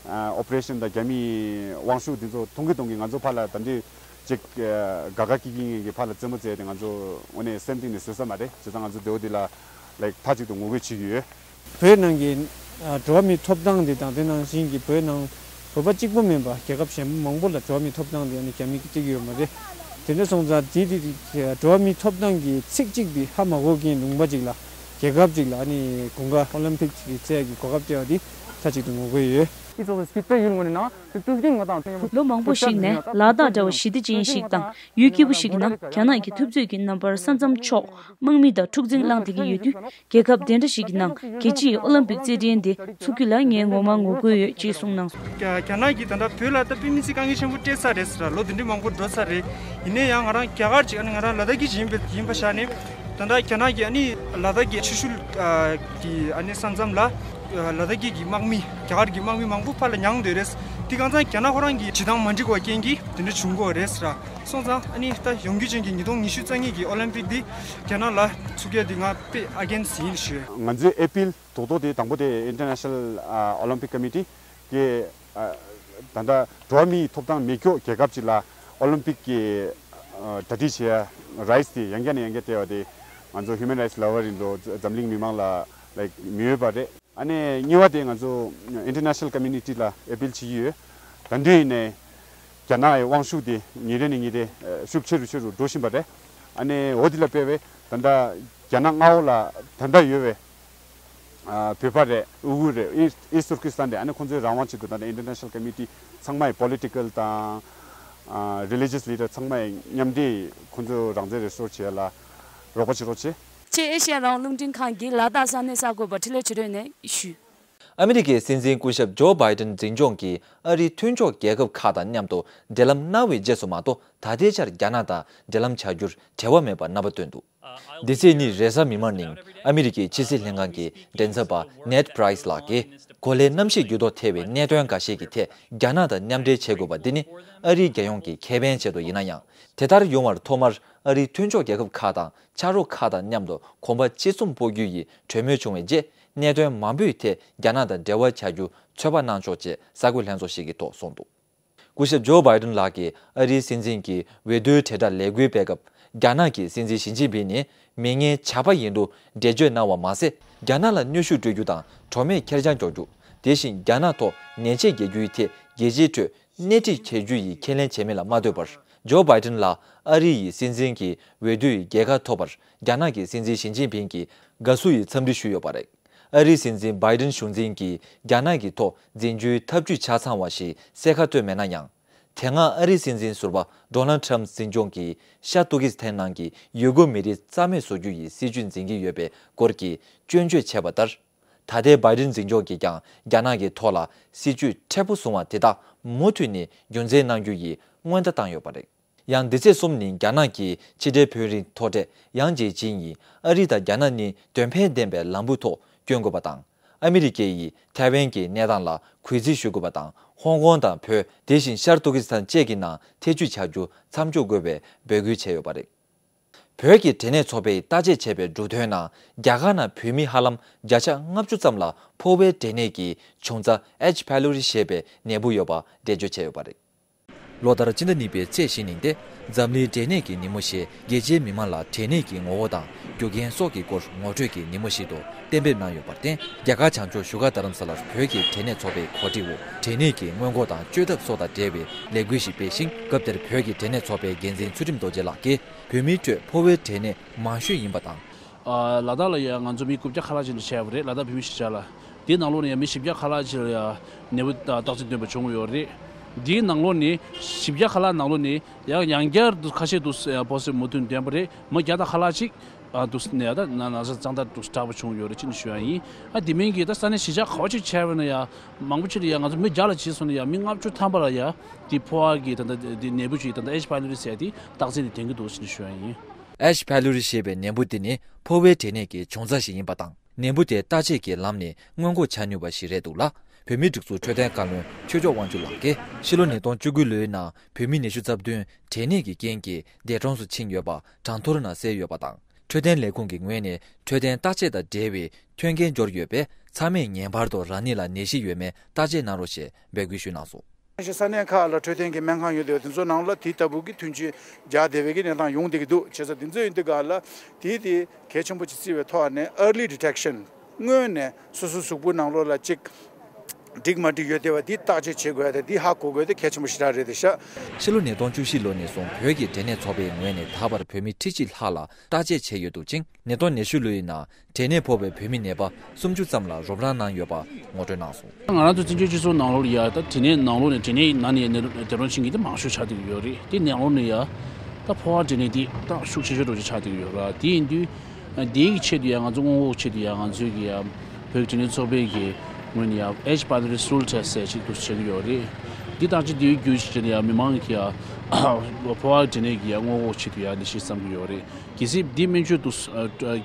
ཨ་ཨོ་པ་རེ་ཤན་དང་རྒྱ་མིའི་དབང་ཤུགས་འདི་ཚོ་མཐོང་གི་མཐོང་གི་ང་ཚོ་ཕར་ལ་ད་འདི་ཅིག་ཨ་དགའ་དགའ་སྐྱིད་སྐྱིད་ངེད་ཀྱི་ཕར་ལ་རྩེད་མོ་རྩེས་ཏེ་ང་ཚོ་དངོས་གནས་སེམས་གཏིང་ནས་བཟོད་ས་མ་རེད། བྱས་ཙང་ང་ཚོ་དེ་འོ་འདི་ལ་ལའིག་མཐའ་གཅིག་ཏུ་ངོ་རྒོལ་བྱེད་ཀྱི་ཡོད། བོད་ནང་གི་ཨ་འགྲོ་བ་མིའི་ཐོབ་ཐང་འདི་དང་དེ་ནང་བཞིན་གྱི་བོད་ནང་བོད་པ་གཅིག་པོ་མིན་པ་རྒྱལ་ཁབ་གཞན་པ་མང་པོ་ལ་འགྲོ་བ་མིའི་ཐོབ་ཐང་འདི་ཨ་ནི་རྒྱ་མི་གིས་བརྩི་གི་ཡོད་མ་རེད། དེ་འདྲ་སོང་ཙང་དེ་དེ་འགྲོ་བ་མིའི་ཐོབ་ཐང་གི་ཚིག་གཅིག་འདི་ཧ་མ་གོ་མཁན་ལུང་པ་ཅིག་ལ་རྒྱལ་ཁབ་ཅིག་ལ་ཨ་ནི་དགུན་ཁ་ཨོ་ལིམ་པིག་ཅིག་གི་རྩེད་ཡག་གི་གོ་སྐབས་སྤྲད་པ་འདི་མཐའ་གཅིག་ཏུ་ངོ་རྒོལ་ཡོད། ལོ་མང་པོ་ཞིག་ནས་ལ་དྭགས་འདྲ་བ་ཞི་བདེ་ཅན་ཞིག་དང་ཡུལ་སྐྱིད་པོ་ཞིག་གི་ནང་རྒྱ་ནག་གི་འཐབ་རྩོད་ཀྱི་རྣམ་པར་ས་མཚམས་ཕྱོགས་དམག་མི་དང་འཁྲུག་འཛིང་བསླངས་བསྡད་ཀྱི་ཡོད་དུས། རྒྱལ་ཁབ་དེ་འདྲ་ཞིག་གི་ནང་རྒྱལ་སྤྱིའི་ཨོ་ལིམ་པིག་རྩེད་འགྲན་དེ་ཚུགས་རྒྱུ་ལ་ངས་ངོ་མ་ངོ་རྒོལ་ཡོད་ཅེས་གསུངས་གནང་སོང་། རྒྱ་རྒྱ་ནག་གིས་ད་ལྟ་བོད་ལ་ད་དཔེ་མི་སྲིད་དཀའ་ངལ་ཆེན་པོ་སྤྲད་ས་རེད་ཟེར། ལོ་དེ་འདྲའི་མང་པོ་འགྲོ་ས་རེད། ཡིན་ན་ཡང་ང་རང་རྒྱ་གར་ཅིག་ཨ་ནི་ང་རང་ལ་དྭགས་ཀྱི་ཞིག་ཡིན་པ་ཡིན་པ་བཞག་ནས་ད་ལྟ་རྒྱ་ནག་གིས་ཨ་ནི་ལ་དྭགས་ཀྱི་ཆུ་ཤུལ་ཨ་གི་ཨ་ནི་ས་མཚམས་ལ་ལ་དྭགས་ཀྱི་གི་དམག་མི་རྒྱ་གར་གྱི་དམག་མི་མང་པོ་ཕར་ལ་མྱངས་བསྡད་རེད། དེ་གང་ཚང་རྒྱ་ནག་ཁོ་རང་གི་བྱེད་སྟངས་མ་འགྲིག་པ་རྐྱེན་གྱིས་དེ་འདྲ་བྱུང་དགོས་རེད་ཟེར། སོང་ཙང་ཨ་ནི་ད་ཡོང་རྒྱུ་ཅན་གྱི་ཉིས་སྟོང་ཉི་ཤུ་རྩ་གཉིས་ཀྱི་ཨོ་ལིམ་པིག་འདི་རྒྱ་ནག་ལ་ཚུགས་ཡ་འདི་ང་དཔེ་ཨ་གེན་སི་ཡིན་ཞུ། ང་ཚོའི་ཨེ་པིལ་རྡོག་རྡོག་དེ་དང་པོ་དེ་ཨིན་ཊར་ནེ་ཤ་ནལ་ཨོ་ལིམ་པིག་ཀོ་མི་ཊི་གི་ཨ་ད་ལྟ་འགྲོ་བ་མིའི་ཐོབ་ཐང་མེད་སྐྱོ་རྒྱལ་ཁབ་ཅིག་ལ་ཨོ་ལིམ་པིག་གི་ཨ་གྲ་སྒྲིག་བྱེད་ཡ་རའིཊ་སི་དེ་ཡང་བསྐྱར་ནས་ཡང་བསྐྱར་སྤྲད་པ་དེ་ང་ཚོ་ཧིའུ་མན་རའིཊ་སི་ལབ་པ་རེད་འགྲོ། འཛམ་གླིང་མི་མང་ལ་ལའིག་མི་འོས་པ་རེད། ཨ་ནི་གཉིས་པ་དེ་ང་ཚོ་ཨིན་ཊར་ནེ་ཤ་ནལ་ཀོ་མི་ནི་ཊི་ལ་ཨེ་པིལ་བྱེད་ཀྱི་ཡོད། ད་དུང་ཡིན་ནའི་རྒྱ་ནག་གི་དབང་ཤུགས་དེ་ཉིན་རེ་ནས་ཉིན་རེ་ཨ་ཤུགས་ཆེ་རུ་ཆེ་རུ་འགྲོ་བཞིན་པ་རེད། ཨ་ནི་འོ་དེ་ལ་དཔག་པའི་ད་ལྟ་རྒྱ་ནག་མངའ་འོག་ལ་ད་ལྟ་ཡོད་པའི་ཨ་བོད་པ་རེད། ཨུ་གུར་རེད། ཨི་ཨིསཊ་ཏུར་ཀི་སི་ཐན་རེད། ཨ་ནི་ཁོང་ཚོའི་རང་དབང་ཆེད་དུ་ད་ལྟ་ཨིན་ཊར་ནེ་ཤ་ནལ་ཀོ་མི་ཊི་ཚང་མ་ཡི་པོ་ལི་ཊི་ཀལ་དང་ཨ་རི་ལི་ཇི་ཡས་ལི་ཌར་ཚང་མ་ཡི་མཉམ་འབྲེལ་ཁོང་ཚོའི་རང་བཙན་རེ་སོར་བྱེད་ཡ་ལ་རོགས་པ་བྱེད་རོགས་བྱེད། ཅེས་ཨེ་ཤེ་ཡ་རང་དབང་རླུང་འཕྲིན་ཁང་གི་ལ་དྭགས་ས་གནས་གསར་འགོད་པ་འཕྲིན་ལས་ཆོས་སྒྲོན་ནས་ཞུས། ཨ་མི་རི་ཀའི་སྲིད་འཛིན་སྐུ་ཞབས་ཇོ་བྷའི་ཏན་འཛིན་སྐྱོང་གིས་ཨ་རིའི་མཐུན་ཕྱོགས་རྒྱལ་ཁབ་ཁག་དང་མཉམ་དུ་འབྲེལ་ལམ་གནང་བའི་རྗེས་སུ་མ་གཏོགས་ད་ལྟའི་ཆར་རྒྱ་ནག་དང་འབྲེལ་ལམ་བྱ་རྒྱུར་བྲེལ་བ་མེད་པར་རྣམ་པ་བཏོན་འདུག་འདི་ཚེས་གཉིས་རེས་གཟའ་མིག་དམར་ཉིན་ཨ་མི་རི་ཀའི་ཕྱི་སྲིད་ལྷན་ཁང་གི་མགྲིན་ཚབ་པ་ནེཌ་པ་རའི་སི་ལགས་ཀྱིས་གོ་ལའི་གནམ་གཤིས་འགྱུར་ལྡོག་ཐེ་བའི་གནད་དོན་འགའ་ཤས་ཀྱི་ཐད་རྒྱ་ནག་དང་མཉམ་འབྲེལ་བྱེད་དགོས་པ་འདི་ནི་ཨ་རིའི་རྒྱལ་ཡོངས་ཀྱི་ཁེ་ཕན་ཆེད་དུ་ཡིན་ན་ཡང་། དེ་ལྟར་ཡོང་བར་ཐོག་མར་ཨ་རིའི་མཐུན་ཕྱོགས་རྒྱལ་ཁབ་ཁག་དང་ཕྱག་རོགས་ཁག་དང་མཉམ་དུ་གོམ་པ་གཅིག་མཚུངས་སྤོ་རྒྱུ་ཡི་གྲོས་མོལ་བྱུང་བའི་རྗེས། གནད་དོན་མང་པོའི་ཐད་རྒྱ་ནག་དང་འབྲེལ་བ་བྱ་རྒྱུ་ཚོད་དཔག་གནང་ཆོག་ཅེས་གསར་འགོད་ལྷན་ཚོགས་ཤིག་གི་ཐོག་གསུངས་འདུག་སྐུ་ཞབས་ཇོ་བྷའི་ཏན་ལགས་ཀྱིས་ཨ་རིའི་སྲིད་འཛིན་གྱི་འོས་བསྡུའི་དྲིལ་བསྒྲགས་ལས་འགུལ་སྤེལ་སྐབས། རྒྱ་ནག་གི་སྲིད་འཛིན་ཞི་ཅིན་ཕིང་ནི་མི་ངན་ཇག་པ་ཡིན་ལུགས་འགྲེལ་བརྗོད་གནང་བ་མ་ཟད། རྒྱ་ནག་ལ་གནོན་ཤུགས་སྤྲོད་རྒྱུ་དང་གྲོགས་མེད་ཁེར་རྐྱང་འཇོག་རྒྱུ། དེ་བཞིན་རྒྱ་ནག་ཐོག་ཉེས་ཆད་འགེལ་རྒྱུའི་ཐད་རྒྱལ་སྤྱིའི་ཁྲོད་སྣེ་ཁྲིད་བྱེད་རྒྱུ་ཡི་ཁས་ལེན་བྱས་མིན་ལ་མ་ལྟོས་པར། ཇོ་བྷའི་ཏན་ལགས་ཨ་རི་ཡི་སྲིད་འཛིན་གྱི་འོས་བསྡུ་ཡི་རྒྱལ་ཁ་ཐོབ་པར་རྒྱ་ནག་གི་སྲིད་འཛིན་ཞི་ཅིན་ཕིང་གིས་དགའ་བསུ་ཡི་འཚམས་འདྲི་ཞུས་ཡོད་པ་རེད། ཨ་རིའི་སྲིད་འཛིན་བྷའི་ཏན་གཞུང་འཛིན་གྱིས་རྒྱ་ནག་གི་ཐོག་འཛིན་རྒྱུའི་ཐབས་ཇུས་ཆ་ཚང་བ་ཞིག་གསལ་ཁ་བཏོན་མེད་ན་ཡང་། དེ་སྔ་ཨ་རིའི་སྲིད་འཛིན་ཟུར་པ་ཌོ་ནལ་ཊམ་འཛིན་སྐྱོང་གིས་ཤར་ཏུར་ཀི་སི་ཐན་ནང་གི་ཡུ་གུར་མི་རིགས་རྩ་མེད་བཟོ་རྒྱུ་ཡི་སྲིད་ཇུས་འཛིན་གྱི་ཡོད་པའི་སྐོར་གྱི་སྐྱོན་བརྗོད་བྱས་པ་ལྟར། ད་ལྟའི་བྷའི་ཏན་འཛིན་སྐྱོང་གིས་ཀྱང་རྒྱ་ནག་གི་ཐོག་ལ་སྲིད་ཇུས་མཁྲེགས་པོ་བཟུང་བ་དེ་དག་མུ་མཐུད་ནས་རྒྱུན་འཛིན་གནང་རྒྱུ་ཡི་སྔོན་བརྡ་བཏང་ཡོད་པ་རེད། ཡང་འདི་ཚེས་གསུམ་ཉིན་རྒྱ་ནག་གི་ཕྱི་འབྲེལ་དཔོན་རིགས་མཐོ་གྲས་ཡང་ཇེ་ཅིན་ཡིས་ཨ་རི་དང་རྒྱ་ནག་གཉིས་དོན་ཕན་ལྡན་པའི་ལམ་བུ་ཐོག་བསྐྱོད་དགོས་པ་དང་། ཨ་མི་རི་ཀས་ཡིས་ཐའེ་ཝན་གྱི་གནས་སྟངས་ལ་གུས་བརྩི་ཞུ་དགོས་པ་དང་། ཧོང་ཀོང་དང་བོད་དེ་བཞིན་ཤར་ཏུར་ཀི་སི་ཐན་བཅས་ཀྱི་ནང་ཐེ་ཇུས་བྱ་རྒྱུ་མཚམས་འཇོག་དགོས་པའི་འབོད་སྐུལ་བྱས་ཡོད་པ་རེད། བོད་ཀྱི་འབྲས་ནད་ཚོགས་པས་བརྟག་དཔྱད་བྱས་པའི་འབྲུ་དོན་ནང་རྒྱ་གར་ནང་བོད་མི་ཧ་ལམ་བརྒྱ་ཆ་ལྔ་བཅུ་ཙམ་ལ་ཕོ་བའི་འབྲས་ནད་ཀྱི་བྱུང་རྩ་ཨེཆ་ཕའི་ལོ་རི་ཞེས་པའི་ནད་འབུ་ཡོད་པ་འགྲེལ་བརྗོད་བྱས་ཡོད་པ་རེད། ལོ་ལྟར་སྤྱི་ཟླ་གཉིས་པའི་ཚེས་བཞི་ཉིན་ཏེ། འཛམ་གླིང་འབྲས་ནད་ཀྱི་ཉིན་མོ་ཞེས་རྒྱལ་སྤྱིའི་མི་མང་ལ་འབྲས་ནད་ཀྱི་ངོ་བོ་དང་རྒྱུ་རྐྱེན་སོགས་ཀྱི་སྐོར་ངོ་སྤྲོད་ཀྱི་ཉིན་མོ་ཞིག་ཏུ་གཏན་འབེབས་གནང་ཡོད་པར་བརྟེན། རྒྱ་གར་བྱང་ཕྱོགས་བཞུགས་སྒར་རྡ་རམ་ས་ལར་བོད་ཀྱི་འབྲས་ནད་ཚོགས་པའི་གོ་སྒྲིག་འོག་འབྲས་ནད་ཀྱི་སྔོན་འགོག་དང་བཅོས་ཐབས་སོགས་དང་འབྲེལ་བའི་ལས་འགུལ་ཞིག་སྤེལ་ཞིང་། སྐབས་དེར་བོད་ཀྱི་འབྲས་ནད་ཚོགས་པའི་འགན་འཛིན་ཚུལ་ཁྲིམས་རྡོ་རྗེ་ལགས་ཀྱིས། བོད་མིའི་ཁྲོད་ཕོ་བའི་འབྲས་ནད་མང་ཤོས་ཡིན་པ་དང་། ལ་དྭགས་ལ་ཡང་ང་ཚོ་མི་དགུ་བརྒྱ་ཁ་ལྷག་ཅིག་ལ་བྱས་པ་རེད། ལ་དྭགས་བོད་མི་གཞིས་ཆགས་ལ། དེའི་ནང་ལོགས་ནས་ཡང་མི་བཞི་བརྒྱ་ཁ་ལྷག་ཅིག་ལ་ཡང་ནད་འབུ་བརྟག་དཔྱད་བཏོན་པ་བྱུང་ཡོད་རེད། དེའི་ནང་ལོགས་ནས་བཞི་བརྒྱ་ཁ་ལྷག་ནང་ལོགས་ནས་ཡང་ཡང་བསྐྱར་དུ་ཁ་ཤས་དུ་པོ་སི་ཊིབ་མུ་མཐུད་ཐོན་པ་རེད། མི་བརྒྱ་དང་ཁ་ལྷག་ཅིག་ཨ་དུ་ནད་ཡང་ད་ན་ན་ཚ་གཙང་དག་དུ་དྲག་པོ་བྱུང་ཡོད་རེད་ཅེས་ནས་ཞུ་ཡ་ཡིན། ཨ་དེ་མིན་གྱི་ད་ས་གནས་གཞིས་ཆགས་ག་བ་ཅིག་བྱས་པ་ན་ཡང་མང་པོ་ཅིག་ལ་ཡང་ང་ཚོ་མི་བརྒྱ་ལ་བྱས་སོང་ན་ཡང་མི་ལྔ་བཅུ་ཐམ་པ་ལ་ཡང་དེ་ཕོ་བ་གི་ད་ད་དེ་ནད་འབུ་ཅིག་ད་ད་ཨེཆ་པའི་ལོ་རི་ཟེར་དེ་རྟགས་མཚན་དེ་ཐོན་གྱི་འདུག་ཅེས་ནས་ཞུ་ཡ་ཡིན། ཨེཆ་པའི་ལོ་རི་ཞེས་པའི་ནད་འབུ་དེ་ནི་ཕོ་བའི་འབྲས་ནད་ཀྱི་འབྱུང་རྩ་ཞིག་ཡིན་པ་དང་། ནད་འབུ་དེ་བརྟག་དཔྱད་ཀྱི་ལམ་ནས་སྔོན་འགོག་བྱ་ནུས་པ་ཞིག་རེད་འདུག་ལ། བོད་མིའི་སྒྲིག་འཛུགས་འཕྲོད་བསྟེན་བཀའ་བློན་ཆོས་མཆོག་དབང་ཕྱུག་ལགས་ཀྱིས་ཕྱི་ལོ་ཉིས་སྟོང་བཅུ་དགུ་ལོའི་ནང་བོད་མི་ཉི་ཤུ་རྩ་བདུན་འབྲས་ནད་ཀྱི་རྐྱེན་གྱིས་འདས་གྲོངས་སུ་ཕྱིན་ཡོད་པ་གྲངས་ཐོར་ནང་གསལ་ཡོད་པ་དང་། འཕྲོད་བསྟེན་ལས་ཁུངས་ཀྱི་ངོས་ནས་འཕྲོད་བསྟེན་བརྟག་དཔྱད་དང་འབྲེལ་བའི་མཐུན་རྐྱེན་སྦྱོར་ཡོད་པས། ཚང་མས་ངེས་པར་དུ་རང་ཉིད་ལ་ནད་གཞི་ཡོད་མེད་བརྟག་དཔྱད་གནང་རོགས་ཞེས་འབོད་སྐུལ་ཞུས་གནང་སོང་། ས་གནས་ཁག་ལ་འཕྲོད་བསྟེན་གྱི་སྨན་ཁང་ཡོད་དེ་དེ་ཚོ་ནང་ལ་དེ་ལྟ་བུ་གི་མཐུན་རྐྱེན་སྦྱར་བདེ་བའི་གི་གནས་སྟངས་ཡོང་བསྡད་ཀྱི་འདུག་བྱས་ཙང་དེ་ཚོ་ཡིན་དུས་ག་ལ་དེ་དེ་གལ་ཆེན་པོ་ཅིག་བརྩི་བའི་ཐོག་ནས་early detection སྔོན་ནས་སོ་སོའི་གཟུགས་པོའི་ནང་ལོགས་ལ་ཅིག་འགྲིག་མ་འགྲིག་ཡོད་བསྡད་པ་དེ་བརྟག་དཔྱད་བྱེད་དགོས་ཡ་དེ་དེ་ཧ་གོ་དགོས་དེ་གལ་ཆེན་པོ་ཞེ་དྲག་རེད་དེ་ཤག་ཕྱི་ལོ་ཉིས་སྟོང་བཅུ་བཞི་ལོ་ནས་བཟུང་བོད་ཀྱི་འབྲས་ནད་ཚོགས་པའི་ངོས་ནས་ད་བར་བོད་མི་ཁྲི་གཅིག་ལྷག་ལ་བརྟག་དཔྱད་བྱས་ཡོད་འདུག་ཅིང་། ཉིས་སྟོང་ཉི་ཤུ་ལོའི་ནང་འབྲས་ནད་ཕོག་པའི་བོད་མི་ནད་པ་སུམ་ཅུ་ཙམ་ལ་རོགས་རམ་གནང་ཡོད་པ་ངོ་སྤྲོད་གནང་སོང་། ང་རང་ཚོ་བཙན་བྱོལ་སྤྱི་ཚོགས་ནང་ལོགས་ལ་ཡ་ད་འབྲས་ནད་ནང་ལོགས་ནས་འབྲས་ནད་ན་ནས་ནད་འདས་གྲོངས་ཕྱིན་མཁན་དེ་མང་ཤོས་ཆགས་བསྡད་ཀྱི་ཡོད་རེད། དེ་ནང་ལོགས་ནས་ཡ་ད་ཕོ་བ་འབྲས་ནད་དེ་ད་ཤུགས་ཆེ་ཤོས་འདྲ་བོ་ཅིག་ཆགས་བསྡད་ཀྱི་ཡོད་ར། དེ་ཡིན་དུས་དེའི་ཆེད་དུ་ཡ་ང་ཚོ་སྔོན་འགོག་ཆེད་དུ་ཡ་ང་ཚོའི་གི་ཡ་བོད་ཀྱི་འབྲས་ནད་ཚོགས་པའི་གི་ངོས་ནས་ཡ་H pylori stool test ཟེར་ཅིག་ཏུ་བྱེད་ཀྱི་ཡོད་རེད། འདི་བརྟག་དཔྱད་དེའི་བརྒྱུད་བྱས་ནས་ཡ་མི་མང་གི་ཡ་ཕོ་བ་འབྲས་ནད་ཀྱི་ཡ་སྔོན་འགོག་ཆེད་དུ་ཡ་འདི་ཞིག་བསམ་གྱི་ཡོད་རེད། གལ་སྲིད་འདི་སྨན་བཅོས་དུ་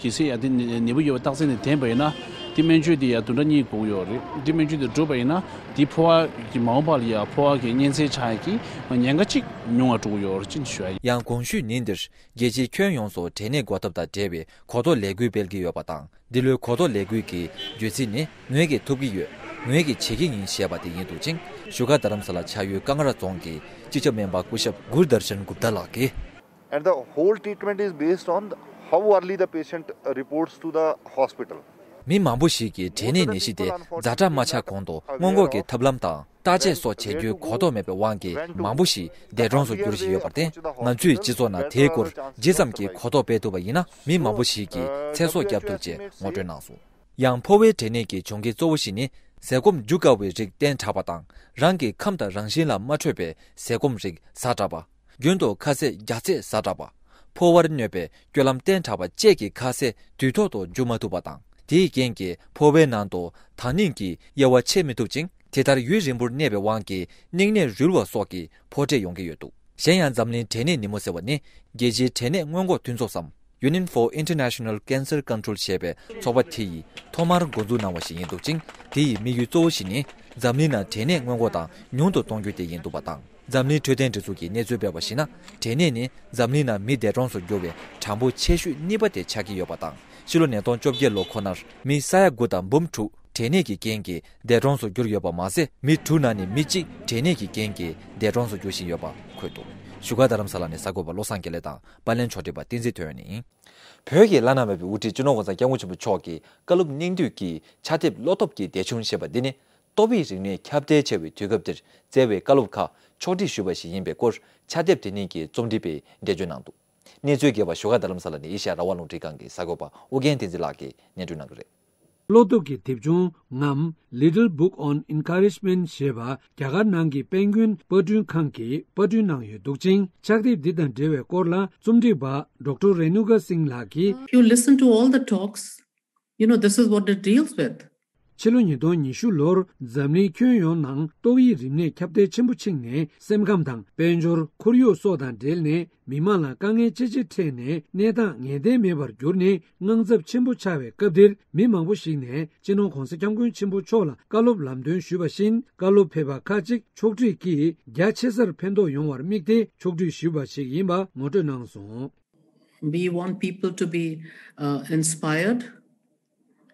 གལ་སྲིད་ཡ་འདི་ནད་འབུ་ཡོད་པ་རྟགས་མཚན་དེ་བསྟན་པ་ཡིན་ན་འདི་སྨན་བཅོས་འདི་ཡ་བདུན་ཕྲག་གཉིས་དགོས་ཀྱི་ཡོད་རེད། འདི་སྨན་བཅོས་འདི་འགྲུབ་པ་ཡིན་ན་འདི་ཕོ་བ་གི་མ་འོངས་པ་ལ་ཡ་ཕོ་བ་གི་གཉན་ཚད་ཆག་ཡ་གི་ཉེན་ཁ་གཅིག་ཉུང་བ་འགྲོ་གི་ཡོད་རེད་ཅེས་ཞུ་ཡ་ཡིན། ཡང་གོང་ཞུས་ཉིན་འདིར་རྒྱལ་སྤྱིའི་ཁྱོན་ཡོངས་སུ་འབྲས་ནད་འགོག་ཐབས་དང་འབྲེལ་བའི་གོ་རྟོགས་ལས་འགུལ་སྤེལ་གྱི་ཡོད་པ་དང་། འདི་ལོའི་གོ་རྟོགས་ལས་འགུལ་གྱི་བརྗོད་ཚིག་ནི་ངོས་ཀྱིས་ཐུབ་ཀྱི་ཡོད། ངོས་ཀྱིས་བྱེད་ཀྱི་ཡིན་ཞེས་པ་དེ་ཡིན་འདུག་ཅིང་། བཞུགས་སྒར་རྡ་རམ་ས་ལ་ཆགས་ཡུལ་ཀང་ར་རྫོང་གི་སྤྱི་ཁྱབ་སྨན་པ་སྐུ་ཞབས་གུར་དར་ཤན་གུབ་ཏཱ་ལགས་ཀྱིས། And the whole treatment is based on how early the patient reports to the hospital. མི་མང་པོ་ཞིག་གིས་འབྲས་ནད་ནད་གཞི་དེ་ཛ་དྲག་མ་ཆགས་གོང་དུ་སྔོན་འགོག་གི་ཐབས་ལམ་དང་བརྟག་དཔྱད་སོགས་བྱེད་རྒྱུའི་གོ་རྟོགས་མེད་པའི་དབང་གིས་མང་པོ་ཞིག་འདས་གྲོངས་སུ་གྱུར་བཞིན་ཡོད་པར་བརྟེན། ང་ཚོས་སྤྱི་ཚོགས་ནང་དེའི་སྐོར་ཇི་ཙམ་གྱིས་གོ་རྟོགས་སྤེལ་ཐུབ་པ་ཡིན་ན་མི་མང་པོ་ཞིག་གིས་ཚེ་སྲོག་བསྐྱབ་ཐུབ་ཅེས་ངོ་སྤྲོད་གནང་སོང་། ཡང་ཕོ་བའི་འབྲས་ནད་ཀྱི་འབྱུང་རྐྱེན་གཙོ་བོ་ཞིག་ནི་ཟས་སྐོམ་རྒྱུ་དཀའ་བའི་རིགས་བསྟེན་དྲགས་པ་དང་། རང་གི་ཁམས་དང་རང་བཞིན་ལ་མ་འཕྲོད་པའི་ཟས་སྐོམ་རིགས་ཟ་དྲགས་པ། རྒྱུན་དུ་ཁ་ཟས་རྒྱ་ཚད་ཟ་དྲགས་པ། ཕོ་བར་གནོད་པའི་སྤྱོད་ལམ་བསྟེན་དྲགས་པ་བཅས་ཀྱི་ཁ་ཟས་དུས་ཐོག་ཏུ་འཇུ་མ་ཐུབ་པ་དང་། དེའི་རྐྱེན་གྱིས་ཕོ་བའི་ནང་དུ་དྭངས་སྙིགས་ཀྱི་དབྱེ་བ་ཕྱེ་མི་ཐུབ་ཅིང་། དེ་ལྟར་ཡུན་རིང་པོར་གནས་པའི་དབང་གིས་སྙིང་ནད་རུལ་བ་སོགས་ཀྱི་ཕོ་འབྲས་ཡོང་གི་ཡོད་འདུག་གཞན་ཡང་འཛམ་གླིང་འབྲས་ནད་ཉིན་མོ་ཟེར་བ་ནི་རྒྱལ་སྤྱིའི་འབྲས་ནད་སྔོན་འགོག་མཐུན་ཚོགས་སམ། Union for International Cancer Control ཞེས་པའི་ཚོགས་པ་དེ་ཡིས་ཐོག་མར་འགོ་འཛུགས་གནང་བ་ཞིག་ཡིན་འདུག་ཅིང་། དེ་ཡི་དམིགས་ཡུལ་གཙོ་བོ་ཞིག་ནི་འཛམ་གླིང་ནང་འབྲས་ནད་སྔོན་འགོག་དང་ཉུང་དུ་གཏོང་རྒྱུ་དེ་ཡིན་འདུག་པ་དང་། འཛམ་གླིང་འཕྲོད་བསྟེན་སྒྲིག་འཛུགས་ཀྱིས་གནས་ཚུལ་སྤེལ་བར་གཞིགས་ན། འབྲས་ནད་ནི་འཛམ་གླིང་ནང་མི་འདས་གྲོངས་སུ་གྱུར་བའི་གྲངས་འབོར་ཆེ་ཤོས་གཉིས་པ་དེ་ཆགས་ཀྱི་ཡོད་པ་དང་། ཕྱི་ལོ་ཉིས་སྟོང་བཅོ་བརྒྱད་ལོ་ཁོ་ནར་མི་ས་ཡ་དགུ་དང་འབུམ་དྲུག་འབྲས་ནད་ཀྱི་རྐྱེན་གྱིས་འདས་གྲོངས་སུ་གྱུར་ཡོད་པ་མ་ཟད། མི་དྲུག་ནང་ནས་མི་གཅིག་འབྲས་ནད་ཀྱི་རྐྱེན་གྱིས་འདས་གྲོངས་སུ་འགྱུར་བཞིན་ཡོད་པ་འཁོད་འདུག་བཞུགས་སྒར་རྡ་རམ་ས་ལ་ནས་གསར་འགོད་པ་བློ་བཟང་དགེ་ལེགས་དང་། པར་ལེན་ཕྱོགས་སྒྲིག་པ་བསྟན་འཛིན་ཐོན་ཡོད་ནི་ཡིན། བོད་ཀྱི་བླ་ན་མེད་པའི་དབུ་ཁྲིད་སྤྱི་ནོར་གོང་ས་སྐྱབས་མགོན་ཆེན་པོ་མཆོག་གི་བཀའ་སློབ་སྙིང་བསྡུས་ཀྱི་ཕྱག་དེབ་བློ་སྟོབས་ཀྱི་འདས་ཆུང་ཞེས་པ་འདི་ནི། ཏོག་དབྱིབས་རིམས་ནད་ཁྱབ་གདལ་ཆེ་བའི་དུས་སྐབས་འདིར་བསྩལ་བའི་བཀའ་སློབ་ཁག་ཕྱོགས་སྒྲིག་ཞུས་པ་ཞིག་ཡིན་པའི་སྐོར། ཕྱག་དེབ་དེ་ཉིད་ཀྱི་རྩོམ་སྒྲིག་པས་འགྲེལ་བརྗོད་གནང་འདུག་གནས་ཚུལ་རྒྱས་པ་བཞུགས་སྒར་རྡ་རམ་ས་ལ་ནས་ཨེ་ཤ་ཡ་རང་དབང་རླུང་འཕྲིན་ཁང་གི་གསར་འགོད་པ་ཨོ་རྒྱན་བསྟན་འཛིན་ལགས་ཀྱིས་སྙན་སྒྲོན་གནང་གི་རེད། བློ་སྟོབས་ཀྱི་དེབ་ཆུང་ངམ། Little Book on Encouragement ཞེས་པ་རྒྱ་གར་ནང་གི་དཔལ་མགོན་པར་སྐྲུན་ཁང་གིས་པར་སྐྲུན་གནང་ཡོད་འདུག་ཅིང་། ཕྱག་དེབ་འདི་དང་འབྲེལ་བའི་སྐོར་ལ་རྩོམ་སྒྲིག་པ་ཌོག་ཊར་རེ་ནུ་ག་སིང་ལགས་ཀྱིས། If you listen to all the talks, you know, this is what it deals with. ཕྱི་ལོ་ཉིས་སྟོང་ཉི་ཤུ་ལོར་འཛམ་གླིང་ཁྱོན་ཡོངས་ནང་ཏོག་དབྱིབས་རིམས་ནད་ཁྱབ་གདལ་ཆེན་པོ་ཕྱིན་ནས། སེམས་ཁམས་དང་དཔལ་འབྱོར། ཁོར་ཡུག་སོགས་དང་འབྲེལ་ནས་མི་མང་ལ་དཀའ་ངལ་ཅི་ཆེ་འཕྲད་ནས་གནས་སྟངས་ངེས་གཏན་མེད་པར་གྱུར་ནས་དངངས་འཚབ་ཆེན་པོ་ཆགས་པའི་སྐབས་འདིར། མི་མང་པོ་ཞིག་ནས་སྤྱི་ནོར་གོང་ས་སྐྱབས་མགོན་ཆེན་པོ་མཆོག་ལ་བཀའ་སློབ་ལམ་སྟོན་ཞུས་པ་བཞིན། བཀའ་སློབ་ཕེབས་པ་ཁག་ཅིག་ཕྱོགས་སྒྲིག་གིས་རྒྱ་ཆེ་སར་ཕན་ཐོགས་ཡོང་བར་དམིགས་ཏེ་ཕྱོགས་སྒྲིག་ཞུས་པ་ཞིག་ཡིན་པ་ངོ་སྤྲོད་གནང་སོང་། We want people to be, uh, inspired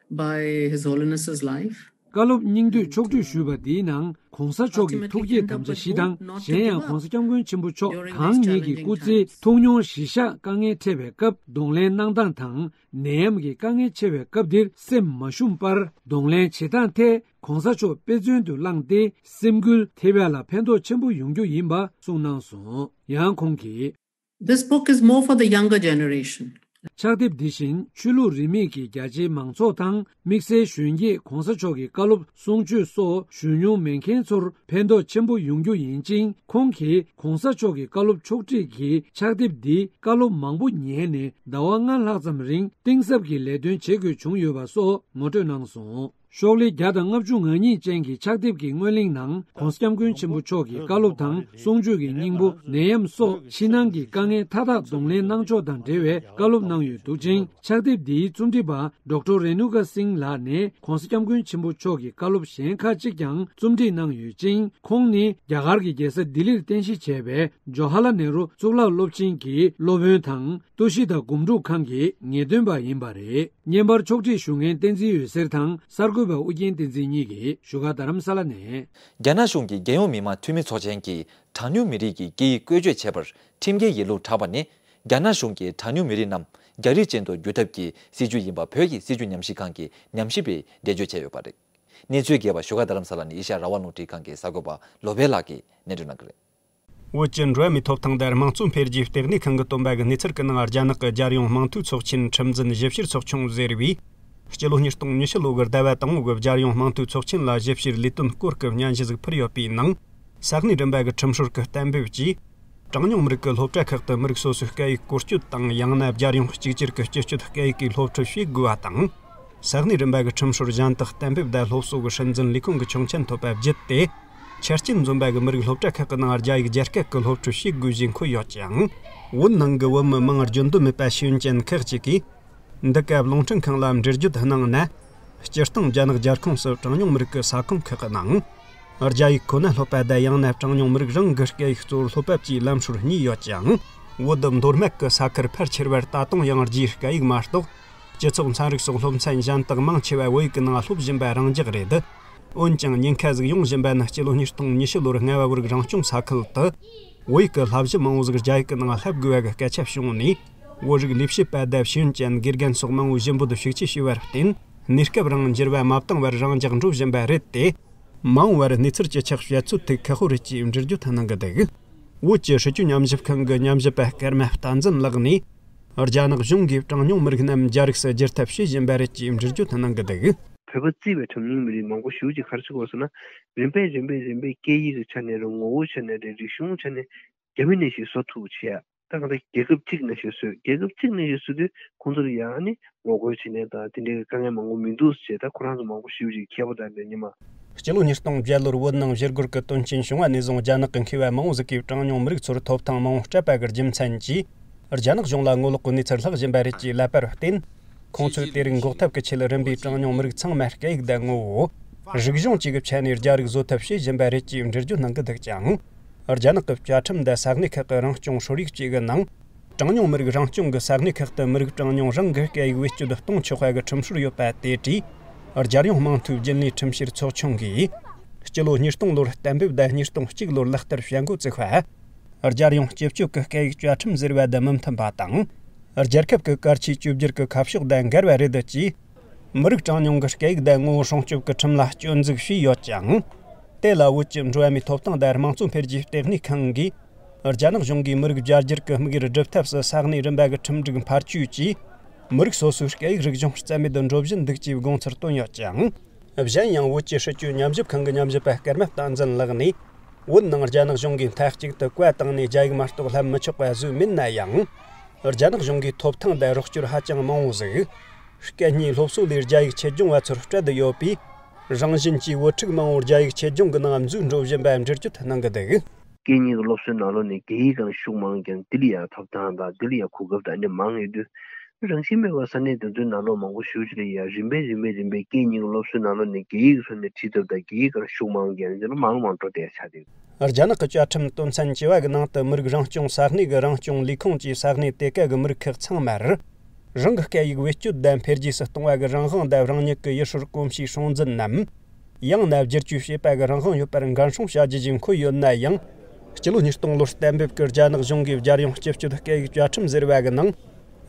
by His Holiness's life. བཀའ་སློབ་སྙིང་བསྡུས་ཕྱོགས་བསྒྲིགས་ཞུས་པ་འདིའི་ནང་། ྋགོང་ས་མཆོག་གི་ཐུགས་བསྐྱེད་དམ་བཅའ་བཞི་དང་། གཞན་ཡང་ྋགོང་ས་ྋསྐྱབས་མགོན་ཆེན་པོ་མཆོག་གང་ཉིད་ཀྱི་སྐུ་ཚེའི་ཐུགས་མྱོང་གཞིར་བཞག་དཀའ་ངལ་འཕྲད་པའི་སྐབས་གདོང་ལེན་གནང་སྟངས་དང་། ནད་ཡམས་ཀྱི་དཀའ་ངལ་ཆེ་བའི་སྐབས་འདིར་སེམས་མ་ཞུམ་པར་གདོང་ལེན་བྱེད་སྟངས་ཐད་ྋགོང་ས་མཆོག་དཔེ་མཚོན་དུ་བླངས་ཏེ། སེམས་འགུལ་ཐེབས་ཡ་ལ་ཕན་ཐོགས་ཆེན་པོ་ཡོང་རྒྱུ་ཡིན་པ་གསུངས་གནང་སོང་། ཡང་ཁོང་གིས། This book is more for the younger generation. ཕྱག་དེབ་འདི་བཞིན་ཆོས་ལུགས་རིས་མེད་ཀྱི་རྒྱ་ཆེའི་མང་ཚོགས་དང་། དམིགས་བསལ་གཞོན་སྐྱེས་ྋགོང་ས་མཆོག་གི་བཀའ་སློབ་གསུང་ཆོས་སོགས་ཞུ་མྱོང་མེད་མཁན་ཚོར་ཕན་ཐོགས་ཆེན་པོ་ཡོང་རྒྱུ་ཡིན་ཅིང་། ཁོང་གིས་ྋགོང་ས་མཆོག་གི་བཀའ་སློབ་ཕྱོགས་བསྒྲིགས་ཀྱི་ཕྱག་དེབ་འདིས་བཀའ་སློབ་མང་པོ་ཉན་ནས་ཟླ་བ་ལྔ་ལྷག་ཙམ་རིང་གཏིང་ཟབ་ཀྱི་ལས་དོན་བྱེད་དགོས་བྱུང་ཡོད་པ་སོགས་ངོ་སྤྲོད་གནང་སོང་། ཤོག་ལྷེ་བརྒྱ་དང་ལྔ་བཅུ་ང་གཉིས་ཅན་གྱི་ཕྱག་དེབ་ཀྱི་སྔོན་གླེང་ནང་ྋགོང་ས་ྋསྐྱབས་མགོན་ཆེན་པོ་མཆོག་གི་བཀའ་སློབ་དང་གསུང་ཆོས་ཀྱི་སྙིང་པོ། ནད་ཡམས་སོགས་ཕྱི་ནང་གི་དཀའ་ངལ་མཐའ་དག་གདོང་ལེན་གནང་ཕྱོགས་དང་འབྲེལ་བའི་བཀའ་སློབ་གནང་ཡོད་འདུག་ཅིང་། ཕྱག་དེབ་འདིའི་རྩོམ་སྒྲིག་པ་ཌོག་ཊར་རེ་ནུ་ཀ་སིང་ལགས་ནས་ྋགོང་ས་ྋསྐྱབས་མགོན་ཆེན་པོ་མཆོག་གི་བཀའ་སློབ་གཞན་ཁག་ཅིག་ཀྱང་རྩོམ་སྒྲིག་གནང་ཡོད་ཅིང་། ཁོང་ནི་རྒྱ་གར་གྱི་རྒྱལ་ས་ལྡི་ལིར་རྟེན་གཞི་བྱས་པའི་ཇོ་ཧ་ལ་ནེ་རུ་གཙུག་ལག་སློབ་ཆེན་གྱི་སློབ་དཔོན་དང་། ཏུ་ཤི་ད་སྒོམ་སྒྲུབ་ཁང་གི་ངེས་སྟོན་པ་ཡིན་པ་རེད། བརྙན་པར་ཕྱོགས་སྒྲིག་ཞུ་མཁན་བསྟན་འཛིན་འོད་ཟེར་དང་གསར་འགོད་པ་ཨུ་རྒྱན་བསྟན་འཛིན་གཉིས་ཀྱིས་བཞུགས་སྒར་རྡ་རམ་ས་ལ་ནས། རྒྱ་ནག་གཞུང་གི་རྒྱལ་ཡོངས་མི་དམངས་འཐུས་མི་ཚོགས་ཆེན་གྱི་གྲངས་ཉུང་མི་རིགས་ཀྱི་སྐད་ཡིག་བཀོལ་སྤྱོད་བྱེད་པར་ཁྲིམས་འགལ་ཡིན་ལུགས་བསྒྲགས་པ་ནི། རྒྱ་ནག་གཞུང་གིས་གྲངས་ཉུང་མི་རིགས་རྣམས་རྒྱ་རིགས་ཅན་དུ་བསྒྱུར་ཐབས་ཀྱི་སྲིད་ཇུས་ཡིན་པ་བོད་ཀྱི་སྲིད་བྱུས་ཉམས་ཞིབ་ཁང་གི་ཉམས་ཞིབ་པས་འགྲེལ་བརྗོད་བྱས་ཡོད་པ་རེད། གནས་ཚུལ་རྒྱས་པ་བཞུགས་སྒར་རྡ་རམ་ས་ལ་ནས་ཨེ་ཤ་ཡ་རང་དབང་རླུང་འཕྲིན་ཁང་གི་གསར་འགོད་པ་བློ་བྷེ་ལགས་ཀྱིས་སྙན་སྒྲོན་གནང་གི་རེད། བོད་ཀྱི་འགྲོ་བ་མིའི་ཐོབ་ཐང་དང་དམངས་གཙོ་འཕེལ་རྒྱས་ལྟེ་གནས་ཁང་གིས་བཏོན་པ་གི་གནས་ཚུལ་གྱི་ནང་། རྒྱ་ནག་གི་རྒྱལ་ཡོངས་དམངས་འཐུས་ཚོགས་ཆེན་ཁྲིམས་འཛིན་ཞིབ་བཤེར་ཚོགས་ཆུང་ཟེར་བས། སྤྱི་ལོ་ཉིས་སྟོང་ཉི་ཤུ་ལོ་གི་ཟླ་བ་དང་པོ་གི་རྒྱལ་ཡོངས་དམངས་འཐུས་ཚོགས་ཆེན་ལ་ཞིབ་བཤེར་ལས་དོན་སྐོར་གྱི་སྙན་ཞུ་ཟིག་ཕུལ་ཡོད་པའི་ནང་། ས་གནས་རིམ་པ་གི་ཁྲིམས་སྲོལ་གྱི་གཏན་འབེབས་ཀྱིས། གྲངས་ཉུང་མི་རིགས་ཀྱི་སློབ་གྲྭ་ཁག་ཏུ་མི་རིགས་སོ་སོའི་སྐད་ཡིག་བཀོལ་སྤྱོད་དང་། ཡང་ན་རྒྱལ་ཡོངས་གཅིག་གྱུར་གྱི་སྤྱི་སྤྱོད་སྐད་ཡིག་གི་སློབ་ཁྲིད་བྱེད་དགོས་པ་དང་། ས་གནས་རིམ་པ་གི་ཁྲིམས་སྲོལ་གཞན་དག་གཏན་འབེབས་དང་སློབ་གསོ་གི་སྲིད་འཛིན་ལས་ཁུངས་ཀྱི་ཆོག་མཆན་ཐོབ་པ་བརྒྱུད་དེ། ཆ་རྐྱེན་འཛོམས་པ་གི་མི་རིགས་སློབ་གྲྭ་ཁག་གི་ནང་རྒྱ་ཡིག་རྒྱ་སྐད་ཀྱི་སློབ་ཁྲིད་བྱེད་དགོས་ཞེས་འཁོད་ཡོད་ཅིང་། བོད་ནང་གི་བོད་མི་མིང་བརྗོད་འདོད་མེད་པ་ཤེས་ཡོན་ཅན་ཁག་ཅིག་གིས། འདི་ག་རླུང་འཕྲིན་ཁང་ལ་འགྲེལ་བརྗོད་གནང་ན། སྤྱིར་བཏང་རྒྱ་ནག་རྒྱལ་ཁོངས་སུ་གྲངས་ཉུང་མི་རིགས་ཀྱི་ས་ཁོངས་ཁག་གི་ནང་། རྒྱ་ཡིག་ཁོ་ན་སློབ་པ་དང་། ཡང་ན་གྲངས་ཉུང་མི་རིགས་རང་གི་སྐད་ཡིག་གཙོ་བོར་སློབ་པ་བཅས་ལམ་སྲོལ་གཉིས་ཡོད་ཅིང་། བོད་མདོ་སྨད་ཀྱི་ས་ཁུལ་ཕལ་ཆེ་བར་ད་དུང་ཡང་རྒྱའི་སྐད་ཡིག་མ་གཏོགས། སྤྱི་ཚོགས་ཚན་རིག་སོགས་སློབ་ཚན་གཞན་དག་མང་ཆེ་བ་བོད་ཡིག་གི་ནང་སློབ་བཞིན་པ་རང་འཇགས་རེད། འོན་ཀྱང་ཉེན་ཁ་ཟིག་ཡོང་བཞིན་པ་ནི། སྤྱི་ལོ་ཉིས་སྟོང་ཉི་ཤུ་ལོར་རྔ་བ་བོད་རིགས་རང་སྐྱོང་ས་ཁུལ་དུ། བོད་ཡིག་གི་བསླབ་གཞི་མང་བོ་ཟིག་རྒྱ་ཡིག་གི་ནང་བསླབ་དགོས་པ་གི་སྐད་ཆ་བྱུང་ནས། བོད་རིགས་ལས་བྱེད་པ་དང་ཤེས་ཡོན་ཅན་དགེ་རྒན་སོགས་མང་བོ་ཞུ་འབོད་ཤུགས་ཆེ་བྱས་པར་བརྟེན། གནས་སྐབས་རང་འགྱུར་བ་མ་བཏང་བར་རང་འཇགས་འགྲོ་བཞིན་པ་རེད་དེ། མ་འོངས་པར་གནས་ཚུལ་ཇེ་ཆག་བྱེད་ཚོད་ཐིག་ཁག་པོ་རེད་ཅེས་འགྲེལ་བརྗོད་གནང་གི་འདུག་བོད་ཀྱི་སྲིད་བྱུས་ཉམས་ཞིབ་ཁང་གི་ཉམས་ཞིབ་པ་སྐར་མ་བསྟན་འཛིན་ལགས་ནས། རྒྱ་ནག་གཞུང་གིས་གྲངས་ཉུང་མི་རིགས་རྣམས་རྒྱ་རིགས་སུ་བསྒྱུར་ཐབས་བྱེད་བཞིན་པ་རེད་ཅེས་འགྲེལ་བརྗོད་གནང་གི་འདུག་བོད་པ་བརྩིས་པའི་ཁྲིམས་ཉུང་མི་རིགས་མང་པོ་ཞེ་ཅིག་ག་རེ་བྱེད་དགོས་ཟེར་ན། རིམ་པས་རིམ་པས་རིམ་པས་སྐད་ཡིག་གི་ཆ་ནས་རེད། ངོ་བོའི་ཆ་ནས་རེད། རིག་གཞུང་ཆ་ནས་རྒྱ་མི་ནང་བཞིན་བཟོ་ཐུབ་པ་བྱེད་ཡ། ད་གང་ལྟར་རྒྱལ་ཁབ་གཅིག་ནང་བཞིན་བཟོས། རྒྱལ་ཁབ་གཅིག་ནང་བཞིན་བཟོས་དུས་ཁོང་ཚོར་ཡང་ནི་ངོ་རྒོལ་བྱེད་ནས་དང་དེ་འདྲའི་དཀའ་ངལ་མང་པོ་མི་འདུག་ཟེར། ད་ཁོ་རང་ཚོ་མང་པོ་ཞེ་ཅིག་མཁས་པོ་དང་འདྲ་ཉི་མ། སྤྱི་ལོ་ཉིས་སྟོང་བརྒྱད་ལོར་བོད་ནང་ཞི་རྒོལ་གྱི་དོན་རྐྱེན་བྱུང་བ་ནས་བཟུང་། རྒྱ་ནག་གི་མཁས་པ་མང་བོ་ཟིག་གིས་གྲངས་ཉུང་མི་རིགས་ཚོར་ཐོབ་ཐང་མང་བོ་སྤྲད་པ་གི་རྒྱུ་མཚན་གྱིས། རྒྱ་ནག་གཞུང་ལ་ངོ་ལོག་གི་གནས་ཚུལ་ལྷག་བཞིན་པ་རེད་ཅེས་ལབ་པར་བརྟེན། ཁོང་ཚོས་དེ་རིང་འགོག་ཐབས་ཀྱི་ཆེད་རིམ་པས་གྲངས་ཉུང་མི་རིགས་ཚང་མར་སྐད་ཡིག་དང་ངོ་བོ། རིག་གཞུང་བཅས་ཀྱི་ཆ་ནས་རྒྱ་རིགས་བཟོ་ཐབས་བྱེད་བཞིན་པ་རེད་ཅེས་འགྲེལ་བརྗོད་གནང་གི་འདུག་ཅིང་། རྒྱ་ནག་གི་བཅའ་ཁྲིམས་དང་ས་གནས་ཁག་གི་རང་སྐྱོང་སྲོལ་ཡིག་བཅས་ཀྱི་ནང་། གྲངས་ཉུང་མི་རིགས་རང་སྐྱོང་གི་ས་གནས་ཁག་ཏུ་མི་རིགས་གྲངས་ཉུང་རང་གི་སྐད་ཡིག་བེད་སྤྱོད་གཏོང་ཆོག་པ་གི་ཁྲིམས་སྲོལ་ཡོད་པ་དེ་གྲས། རྒྱལ་ཡོངས་དམངས་འཐུས་རྒྱུན་ལས་ཁྲིམས་བཤེར་ཚོགས་ཆུང་གིས། སྤྱི་ལོ་ཉིས་སྟོང་ལོར་གཏན་འབེབས་དང་ཉིས་སྟོང་གཅིག་ལོར་ལག་བསྟར་བྱ་འགོ་བཙུགས་པ། རྒྱལ་ཡོངས་སྤྱི་སྤྱོད་ཀྱི་སྐད་ཡིག་བཅའ་ཁྲིམས་ཟེར་བ་དང་མི་མཐུན་པ་དང་། རྒྱལ་ཁབ་ཀྱི་གལ་ཆེའི་བཅོས་བསྒྱུར་གྱི་ཁ་ཕྱོགས་དང་འགལ་བ་རེད་ཅེས། མི་རིགས་གྲངས་ཉུང་གི་སྐད་ཡིག་དང་ངོ་བོ་སྲུང་སྐྱོབ་ཀྱི་ཁྲིམས་ལ་སྐྱོན་འཛུགས་བྱས་ཡོད་ཅིང་། དེ་ལ་བོད་ཀྱི་འགྲོ་བ་མིའི་ཐོབ་ཐང་དང་དམངས་གཙོ་འཕེལ་རྒྱས་ལྟེ་གནས་ཁང་གིས། རྒྱ་ནག་གཞུང་གིས་མི་རིགས་བརྒྱ་འགྱུར་གྱི་དམིགས་ཡུལ་སྒྲུབ་ཐབས་སུ་ས་གནས་རིམ་པ་གི་ཁྲིམས་སྒྲིག་འཕར་སྐྱོད་ཀྱིས། མི་རིགས་སོ་སོའི་སྐད་ཡིག་རིག་གཞུང་རྩ་མེད་དུ་འགྲོ་བཞིན་འདུག་ཅེས་དགོངས་ཚུལ་བཏོན་ཡོད་ཅིང་། གཞན་ཡང་བོད་ཀྱི་སྲིད་བྱུས་ཉམས་ཞིབ་ཁང་གི་ཉམས་ཞིབ་པ་སྐར་མ་བསྟན་འཛིན་ལགས་ནས། བོད་ནང་རྒྱ་ནག་གཞུང་གིས་མཐའ་གཅིག་ཏུ་བཀའ་བཏང་ནས་རྒྱ་ཡིག་མ་གཏོགས་བསླབ་མི་ཆོག་པ་བཟོས་མིན་ན་ཡང་། རྒྱ་ནག་གཞུང་གིས་ཐོབ་ཐང་དང་རོགས་སྐྱོར་ཧ་ཅང་མང་བོ་ཟིག་སྐད་གཉིས་སློབ་གསོ་ལས་རྒྱ་ཡིག་ཆེད་སྦྱོང་བ་ཚོར་སྤྲད་དུ་ཡོད་པས། རང་བཞིན་གྱིས་བོད་ཕྲུག་མང་བོ་རྒྱ་ཡིག་ཆེད་སྦྱོང་གི་ནང་འཛུལ་འགྲོ་བཞིན་པ་འགྲེལ་བརྗོད་གནང་གི་འདུག་སྐད་གཉིས་ཀྱི་སློབ་གསོའི་ནང་ལོགས་ནས་རྒྱ་ཡིག་གང་ཤུགས་མང་ཀྱང་དེ་ལ་ཡང་ཐོབ་ཐང་དང་དེ་ལ་ཡང་གོ་སྐབས་དང་ནི་མང་ཡོད་དུས། རང་བཞིན་མེད་པར་ས་གནས་དེ་ཚོའི་ནང་ལོགས་མང་པོ་ཞེ་ཅིག་ལ་ཡང་རིམ་པས་རིམ་པས་རིམ་པས་སྐད་གཉིས་ཀྱི་སློབ་གསོའི་ནང་ལོགས་ནས་རྒྱ་ཡིག་གི་ཐོག་ནས་ཁྲིད་ཐབས་དང་རྒྱ་ཡིག་གང་ཤུགས་མང་ཀྱང་དེ་ལ་མང་མང་འགྲོ་བསྡད་ཆགས་འདུག་རྒྱ་ནག་གི་བཅའ་ཁྲིམས་དོན་ཚན་བཅུ་བ་གི་ནང་དུ་མི་རིགས་རང་སྐྱོང་ས་གནས་ཀྱི་རང་སྐྱོང་ལས་ཁུངས་ཀྱིས་ས་གནས་དེ་ག་གི་མི་རིགས་ཁག་ཚང་མར། རང་གི་སྐད་ཡིག་བེད་སྤྱོད་དང་འཕེལ་རྒྱས་སུ་གཏོང་བ་གི་རང་དབང་དང་རང་ཉིད་ཀྱི་ཡུལ་སྲོལ་གོམས་གཤིས་སྲུང་འཛིན་ནམ། ཡང་ན་བསྒྱུར་བཅོས་བྱེད་པ་གི་རང་དབང་ཡོད་པར་འགན་སྲུང་བྱ་རྒྱུ་ཞིག་འཁོད་ཡོད་ན་ཡང་། སྤྱི་ལོ་ཉིས་སྟོང་ལོར་གཏན་འབེབས་ཀྱི་རྒྱ་ནག་གཞུང་གིས་རྒྱལ་ཡོངས་སྤྱི་སྤྱོད་སྐད་ཡིག་བཅའ་ཁྲིམས་ཟེར་བ་གི་ནང་།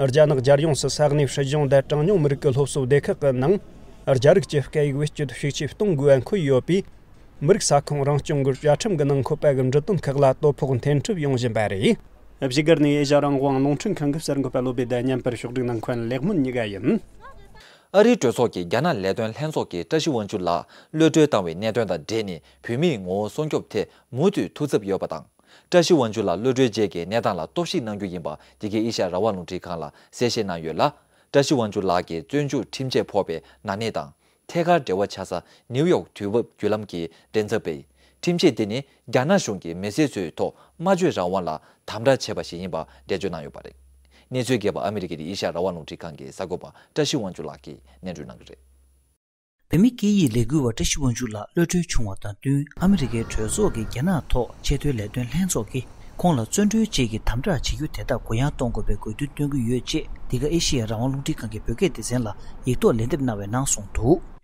རྒྱ་ནག་རྒྱལ་ཡོངས་སུ་ས་གནས་སྲིད་གཞུང་དང་གྲངས་ཉུང་མི་རིགས་ཀྱི་སློབ་གསོ་སྡེ་ཁག་གི་ནང་། རྒྱ་རིགས་ཀྱི་སྐད་ཡིག་བེད་སྤྱོད་ཤུགས་ཆེ་གཏོང་དགོས་པ་འཁོད་ཡོད་པས། མི་རིགས་ས་ཁོངས་རང་སྐྱོང་གི་བཅའ་ཁྲིམས་ཀྱི་ནང་འཁོད་པ་གི་འབྲུ་དོན་ཁག་ལ་དོ་ཕོག་འཐེན་ཐབས་ཡོང་བཞིན་པ་རེད། བཞུགས་སྒར་ནས་ཨེ་ཤ་རང་དབང་རླུང་འཕྲིན་ཁང་གི་གསར་འགོད་པ་བློ་བདེ་དང་མཉམ་པར་ཕྱོགས་སྒྲིག་གནང་མཁན་ལེགས་སྨོན་གཉིས་ཀ་ཡིན། ཨ་རིའི་གྲོས་ཚོགས་ཀྱི་རྒྱ་ནག་ལས་དོན་ལྷན་ཚོགས་ཀྱིས་བཀྲ་ཤིས་དབང་ཕྱུག་ལགས་གློད་གྲོལ་བཏང་བའི་གནད་དོན་དང་འབྲེལ་ནས། བོད་མིའི་ངོ་བོ་སྲུང་སྐྱོབ་ཐད་མུ་མཐུད་ཐུགས་འཚབ་ཡོད་པ་དང་། བཀྲ་ཤིས་དབང་ཕྱུག་ལགས་གློད་གྲོལ་རྗེས་ཀྱི་གནས་སྟངས་ལ་རྟོག་ཞིབ་གནང་རྒྱུ་ཡིན་པ། འདི་གའི་ཨེ་ཤ་ཡ་རང་དབང་རླུང་འཕྲིན་ཁང་ལ་གསལ་བཤད་གནང་ཡོད་ལ། བཀྲ་ཤིས་དབང་ཕྱུག་ལགས་ཀྱི་བཙོན་འཇུག་ཁྲིམས་ཆད་ཕོག་པའི་ན་གནས་དང་། ཐད་ཀར་འབྲེལ་བ་ཆགས་ས་ནིའུ་ཡོག་དུས་བབ་བརྒྱུད་ལམ་གྱི་མགྲིན་ཚབ་པས། ཁྲིམས་ཆད་དེ་ནི་རྒྱ་ནག་གཞུང་གི་མི་སེར་ཚོའི་ཐོག་སྨྲ་བརྗོད་རང་དབང་ལ་དམ་དྲག་བྱས་པ་ཞིག་ཡིན་པ་འགྲེལ་བརྗོད་གནང་ཡོད་པ་རེད། གནས་ཚུལ་རྒྱས་པ་ཨ་མི་རི་ཀའི་ཨེ་ཤ་ཡ་རང་དབང་རླུང་འཕྲིན་ཁང་གི་གསར་འགོད་པ་བཀྲ་ཤིས་དབང་ཕྱུག་ལགས་ཀྱིས་སྙན་སྒྲོན་གནང་གི་རེད། བོད་མི་སྐད་ཡིག་ལས་འགུལ་བ་བཀྲ་ཤིས་དབང་ཕྱུག་ལགས་གློད་གྲོལ་བྱུང་བ་དང་བསྟུན། ཨ་མི་རི་ཀའི་གྲོས་ཚོགས་ཀྱི་རྒྱ་ནག་ཐོག་ཆེས་མཐོའི་ལས་དོན་ལྷན་ཚོགས་ཀྱིས་ཁོང་ལ་བཙོན་གྲོལ་བཅས་ཀྱི་དམ་དྲག་བྱེད་རྒྱུ་དེ་དག་གུ་ཡངས་གཏོང་དགོས་པའི་དགོས་འདུན་བཏོན་གྱི་ཡོད་ཅེས་འདི་ག་ཨེ་ཤེ་ཡ་རང་དབང་རླུང་འཕྲིན་ཁང་གི་བོད་སྐད་སྡེ་ཚན་ལ་ཡིག་ཐོག་ལན་འདེབས་གནང་བའི་ནང་གསུངས་འདུག།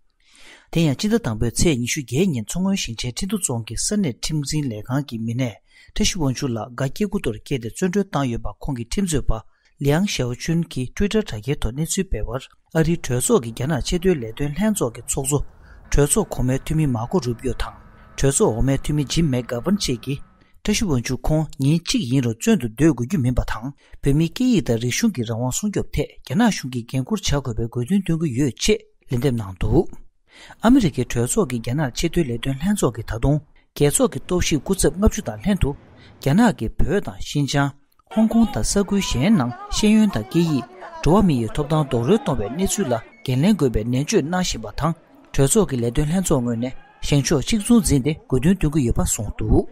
དེ་ཡང་སྤྱི་ཟླ་དང་པོའི་ཚེས་ཉི་ཤུ་བརྒྱད་ཉིན་མཚོ་སྔོན་ཞིང་ཆེན་ཁྲིན་ཏུ་རྫོང་གི་ས་གནས་ཁྲིམས་འཛིན་ལས་ཁང་གི་མི་སྣས་བཀྲ་ཤིས་དབང་ཕྱུག་ལགས་སྒ་སྐྱེ་དགུ་ཐོག་སྐྱེས་ཏེ་བཙོན་གྲོལ་བཏང་ཡོད་པ་ཁོང་གི་ཁྲིམས་རྩོད་པ་ལིའང་ཞའོ་ཅུན་གྱིས་ཊུའི་ཊར་དྲ་རྒྱའི་ཐོག་གནས་ཚུལ་སྤེལ་བར། ཨ་རིའི་གྲོས་ཚོགས་ཀྱི་རྒྱ་ནག་ཆེས་མཐོའི་ལས་དོན་ལྷན་ཚོགས་ཀྱི་ཚོགས་གཙོ། གྲོས་ཚོགས་གོང་མའི་འཐུས་མི་མར་ཀོ་རུ་པིའོ་དང་། གྲོས་ཚོགས་འོག་མའི་འཐུས་མི་ཇིམ་མེག་གྷ་ཝན་བཅས་ཀྱིས། བཀྲ་ཤིས་དབང་ཕྱུག་ཁོང་ཉིན་གཅིག་ཡིན་རུང་བཙོན་དུ་སྡོད་དགོས་རྒྱུ་མིན་པ་དང་། བོད་མིའི་སྐད་ཡིག་དང་རིག་གཞུང་གི་རང་དབང་སྲུང་སྐྱོབ་ཐད་རྒྱ་ནག་གཞུང་གིས་འགན་འཁུར་བྱ་དགོས་པའི་དགོས་འདུན་བཏོན་གྱི་ཡོད་ཅེས་ལན་འདེབས་གནང་འདུག། ཨ་མི་རི་ཀའི་གྲོས་ཚོགས་ཀྱི་རྒྱ་ནག་ཆེས་མཐོའི་ལས་དོན་ལྷན་ཚོགས་ཀྱིས་ད་དུང་། རྒྱལ་ཚོགས་ཀྱི་རྟོག་ཞིབ་སྐུ་ཚབ་ལྔ་བཅུ་དང་ལྷན་དུ། རྒྱ་ནག་གིས་བོད་དང་ཤིན་ཅང་། ཧོང་ཀོང་དང་ས་ཁུལ་གཞན་ནང་ཤེས་ཡོན་དང་སྐད་ཡིག་འགྲོ་བ་མི་ཡི་ཐོབ་ཐང་རྡོག་རོལ་གཏོང་བའི་གནས་ཚུལ་ལ་འགན་ལེན་དགོས་པའི་ནན་བརྗོད་གནང་བཞིན་པ་དང་། གྲོས་ཚོགས་ཀྱི་ལས་དོན་ལྷན་ཚོགས་ངོས་ནས་བཞེངས་ཕྱོགས་གཅིག་མཚུངས་འཛིན་ཏེ་དགོས་འདུན་བཏོན་གྱི་ཡོད་པ་གསུངས་འདུག།